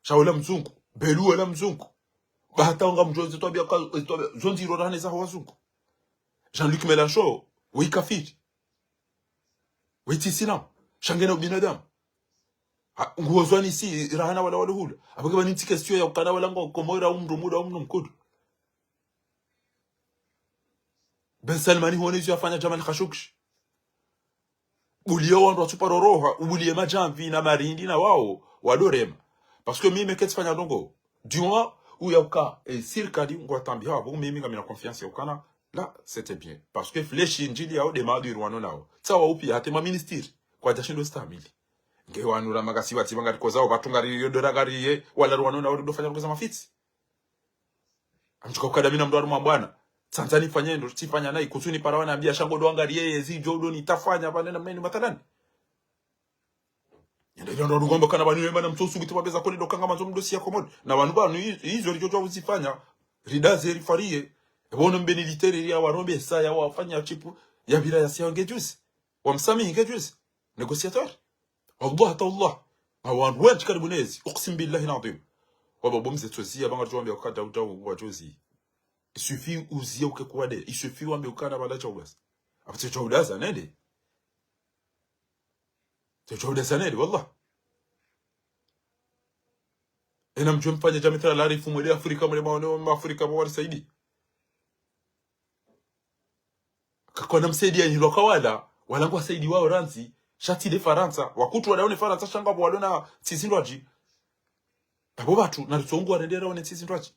Sha ola mzungu. Belu ola mzungu. Bahata wanga mdjo zitwabia ka, zitwabia, zo ndziro rahane za wazungu. Jean-Luc Mélenchon, we kafiri. We tsi Islam. Sha ngena ubinadamu. Ha, nguo zwani si, rahana wala wala hula. Apvo ke pvani ntsi question ya ukana wala ngo Komori au mndru muda au mndru mkudu. Ben Salmani huone izo yafanya Jamal Khashoggi. Buliye wandru watsuparo roha, ubuliye madjamvi na marindi na wao, wadorema. Parce que mimi ketsi fanya ndrongoo. Du moins, uya uka, eh, sirikali, ngwatambiha, pvo mimi ngamina confiance ya ukana, là, c'était bien. Parce que fleshi ndjili yao de madhuri wano nao. Tsawa upi, hata ma ministri, kwadja shindo stamili. Nge wanu ra mangasi watsi banga rikoza, o pvatru ngari yo dora ngariye, wala ruwano nao ridofanya rukoza mafitsi. Amtsuka ukada mina mndru harumwa bwana. Tsandza nifanye ndo, tsifanya nayi, kutsu nipara wana biya sha ngo ndo angariye, yezi djo ndo nitafanya, pvane na mneni matalani. Yenda ilo ndo ngombe kana pvanu yemba na mtsosu kuti pvapveza kole ndo kanga mandzo mdosi ya Komori. Na pvanu pvanu i- izo lidjo djo uzifanya. Rida ze rifariye. Epvo no mbeni litere ya warombe sa ya wafanya chipu. Ya pvira ya siya nge juzi. Wamsamihi nge juzi. Négociateur. Wallah, hata wallah. Na wandru wendji karibu nezi. Uqsim billahi al-azim. Waba bo mze tsozi, ya banga djo wambia ukada uda wa juzi. Il suffit uziye uke kuwade. Il suffit wambe ukana bala dja ugaza. Apvo tse dja udaza nende. Tse dja udaza nende, wallah. Ena mdjo mfanye djamitra lari fu mwele Afrika, mwele maone wa Afrika, mwa warisaidi. Kakwana msaidiya nyi lwaka wala, wala ngwasaidiwao randzi, sha tsi de Farantsa, wakutru wala one Farantsa sha ngapvo walo na ntsi zindrwadji. Apvo pvatru, na ritsongo warendera one ntsi zindrwadji.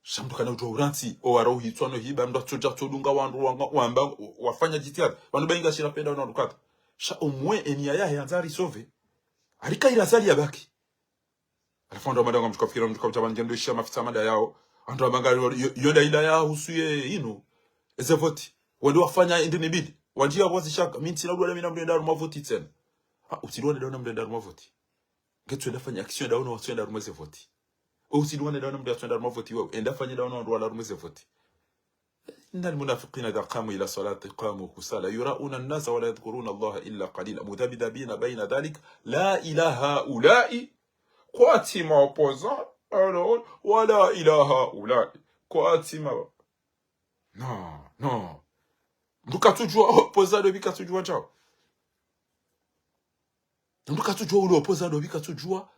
Sha mndru kana udjuwa urantsi, o wara uhitswa no hiba, mndru atsodja atsodunga wandru wanga, wamba, wafanya jitihadi. Wanu bainga shira penda wana rukata. Sha omwe eniya yahe yandza arisove. Arika ira Azali yabaki. Halafu wandru wamada ngamtsuka fikira mndru kamtsa pvanu ngendo ishiya mafitsi amada yao. Wandru wamba nga yo- yo- yonda ila ya husu ye inu. Eze voti. Wende wafanya indi ni mbili. Wandjiya wazi shaka. Mi ntsina udwada mina mndru yenda harumwa voti tsena. Ha, utsidwada dauna mndru yenda harumwa voti. Ngetsu enda fanya action dauna watsu yenda harumwa eze voti. Utsidwada dauna mndru yatsu yenda harumwa voti wewe. Enda fanya dauna wandru wala harumwa eze voti. إن المنافقين إذا قاموا إلى الصلاة قاموا كسالى يراءون الناس ولا يذكرون الله إلا قليلا مذبذبين بين ذلك لا إلى هؤلاء. Kwatsi ma opposant, alors, ولا إلى هؤلاء. Kwatsi ma. Non, non. Mndru katsudjuwa opposant ndo pvi katsudjuwa djao. Mndru katsudjuwa ule opposant ndo pvi katsudjuwa.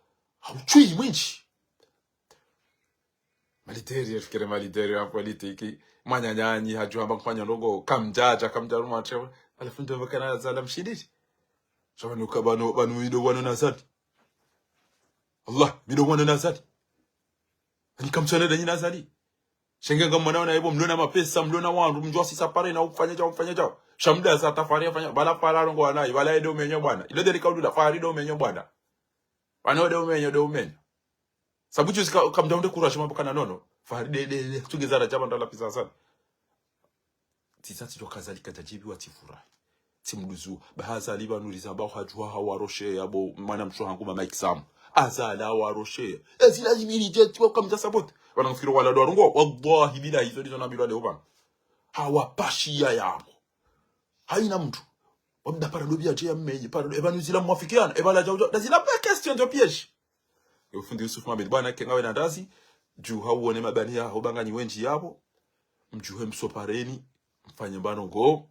Hautswi mwindji. Maliteri, yafikiri maliteri ya politiki. Mwananyanyi, hadjuwa hamba kufanya ndrongoo, kamdjadja, kamdjaruma, tsewa. Halafu ndo mbakana Azali mshindiri. Sha pvanu ka pvanu, pvanu ido wano na Azali. Allah, mido wano na Azali. Ani kamtsana danyi na Azali. Sha nge ngamwona wana epvo, mlona mapesa, mlona wandru, mdjuwa sisa pare na ufanya djao, ufanya djao. Sha mdaza hata Fahari yafanya, bala Fahari arongowa nayi, bala ede umenyo bwana. Ilo de lika udula, Fahari de umenyo bwana. Pvanu de umenyo, de umenyo. Sabu juzi ka, kamdja unde courage mapvo kana nono. Fahari de, de, de, tsungeza Radjaba ndo lapvisa Azali. Tsisa tsidjo ka Azali kadjadjibiwa tsifurahi. Tsimduzu. Baha Azali pvanu riza pvao hadjuwa hawaroshe yapvo mwana msho hangu mama Iksamu. Azali hawaroshe. Ezi lazima ili je tiwa kamdja sabote. Pvanu mfikiri wala ndo warongowa. Wallahi billahi izo ndizo nambilwa leo pvanu. Hawapashiya yapvo. Hayina mndru. Wamda pvara ndo pvi yadje ya mmenye. Pvara ndo, epvanu zila mwafikiana. Epvala djau djau. Nda zila pas question de piège. Yo fundi Yusuf Mohamed, bwana, ke ngawe na ndazi, djuha uone mabani yaho ba nganyi wendji yapvo, mdjuhe msopareni, mfanye mbano ngo.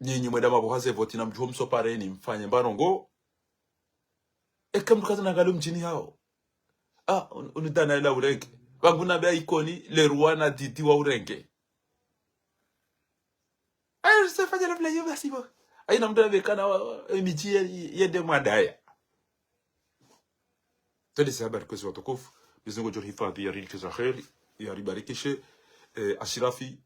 Nyinyi mwenda mapvo haze voti na mdjuhe msopareni, mfanye mbano ngo. Eka mdru kaza nangalo mdjini haho. Ah, un-, unidana ila urenge. Pvangu na bea Ikoni, Leroy na Didi wa urenge. Ayo, sifanya namna iyo basi bo. Aina mdru na bekana wa, wa, emidji ye, yende mwadaya. Tole ze habari kwezi watukufu. Mwenyezi Mungu ngudjo rihifadhwi, yarilike za kheri, yaribarikishe. Eh, Ashirafi,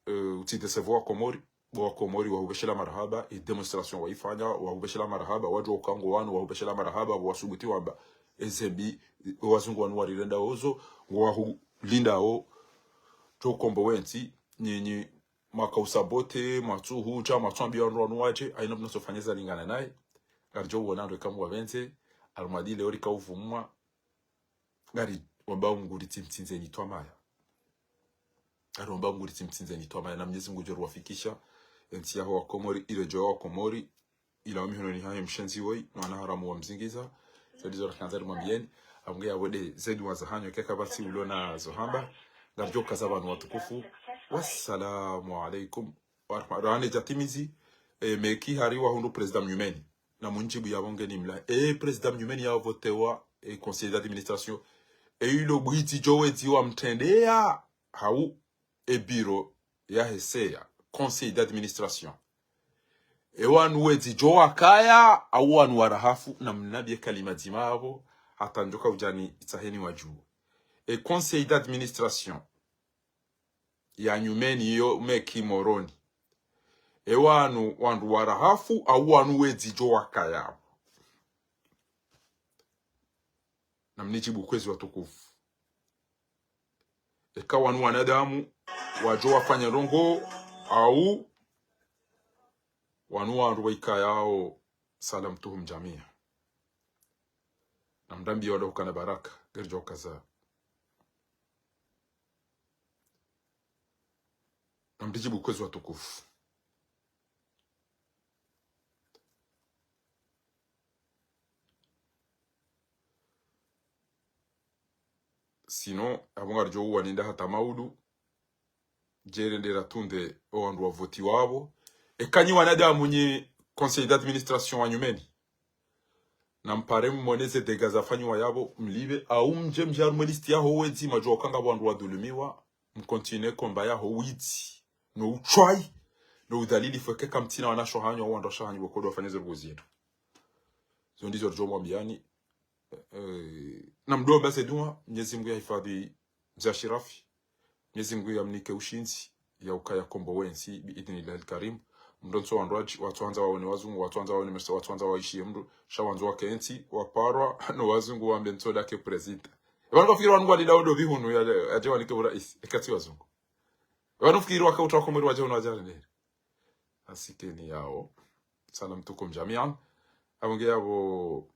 eh, utsi décevoir wa Komori. Bo wa Komori wahupveshela marahaba, e démonstration waifanya, wahupveshela marahaba, wadjo uka ngo wanu, wahupveshela marahaba, bo wasubuti wamba, ezembi, wazungu wanu warirenda ozo, ngo wahulindao, djo ukombowa entsi, nyinyi, mwaka usabote, mwatsuhu, sha mwatsuambia wandru wanu wadje, aina mna sofanya zalingana naye, ngaridjo uona ndo ikamu wapvendze, almadi leo rika uvumwa, ngari wamba nguri tsimtsindze ni twamaya. Ngari wamba nguri tsimtsindze ni twamaya. Na Mwenyezi Mungu ngudjo ruwafikisha. Entsi yaho wa Komori, ile djo wa Komori, ila wa mihononi hahe mshenzi woyi, na wana haramu wa mzingiza. Zodi zo rakandza rimwambieni. Amge ya wode, zedi wa zahanyo, keka basi ulo na zohamba. Ngaridjo kaza pvanu watukufu. Wassalamu alaikum. Warahma-, rahane djatimizi, eh, meki hari wahundru président mnyumeni. Na mundjibu yapvo ngeni mla. E président mnyumeni yavotewa, e conseil d'administration. E ilo bwidzi djo wedzi wamtrendeya, hau e bureau yahe seya, conseil d'administration. E wanu wedzi djo wakaya, au wanu warahafu, na mnambie kalima dzima yapvo, hata ndjoka udjani itsaheni wadjuwe. E conseil d'administration ya nyumeni iyo meki Moroni. E wanu wandru warahafu, au wanu wedzi djo wakaya yapvo. Na mnidjibu kwezi watukufu. Eka wanu wanadamu, wadjo wafanya ndrongo, au wanu wandru waikayao, salamtuhum jamia. Na mdambi wala ukana baraka, ngaridjo kaza. Na mdidjibu kwezi watukufu. Sinon, apvo ngaridjo uwa ninda hata maudu, djere ndera tunde o wandru wavoti wapvo. Eka nyi wanadamu nyi conseil d'administration wa nyumeni. Na mpare mmone ze dégâts zafanyiwa yapvo, mlipve, au mdje mdje harumwa e liste yaho wedzi, mwadjuwa ukanga wandru wadhulumiwa, mcontinuer combat yaho widzi, no utswayi, no udhalilifu eka kamtsina wanasho hanyu, au wandru washo hanyu, wakodo wafanya ze ndrongo zinu. Zo ndizo ridjo mwambiani, eh, na mdombe ze dua, Mwenyezi Mungu yahifadhwi Mze Ashirafi. Mwenyezi Mungu yamnike ushindzi, ya ukaya kombowa entsi, bi idhnillahil karim. Mndru ntso wandru wadji, watsuandza waone wazungu, watsuandza waone mesa, watsuandza waishiye mndru, sha wandzo wake entsi, waparwa, no wazungu wambe ntso ndake président. Epvanu kafikiri wanu ngwalindao ndo pvi hunu ya, yadje wanike urais, eka tsi wazungu. Epvanu fikiri waka utra Komori wadje hunu wadje nere. Asikeni yao. Salamtukum jamian. Apvo nge yapvo,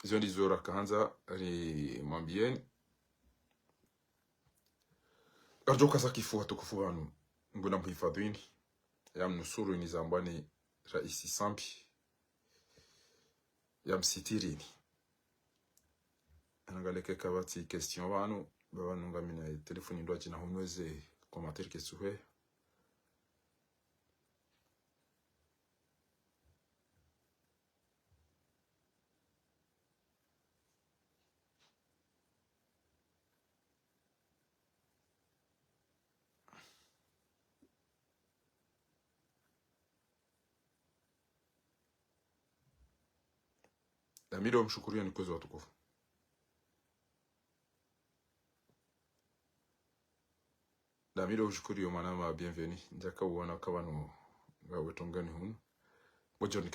izo ndizo rakandza rimwambieni. Ngaridjo kaza kifu watukufu pvanu. Mngu na mhifadhwini. Yamnusuruni zambwani raisi Sambi. Yamsitirini. Anangaleke kapvatsi question pvanu. Ba pvanu ngamina telefoni ndo adjina hunweze commentaire ketsuhe. Damido mshukuriyo ni kwezi watukufu. Damido mshukuriyo mwanama bienvenue. Ndjaka uona ka pvanu ngawe tongani hunu. Bo John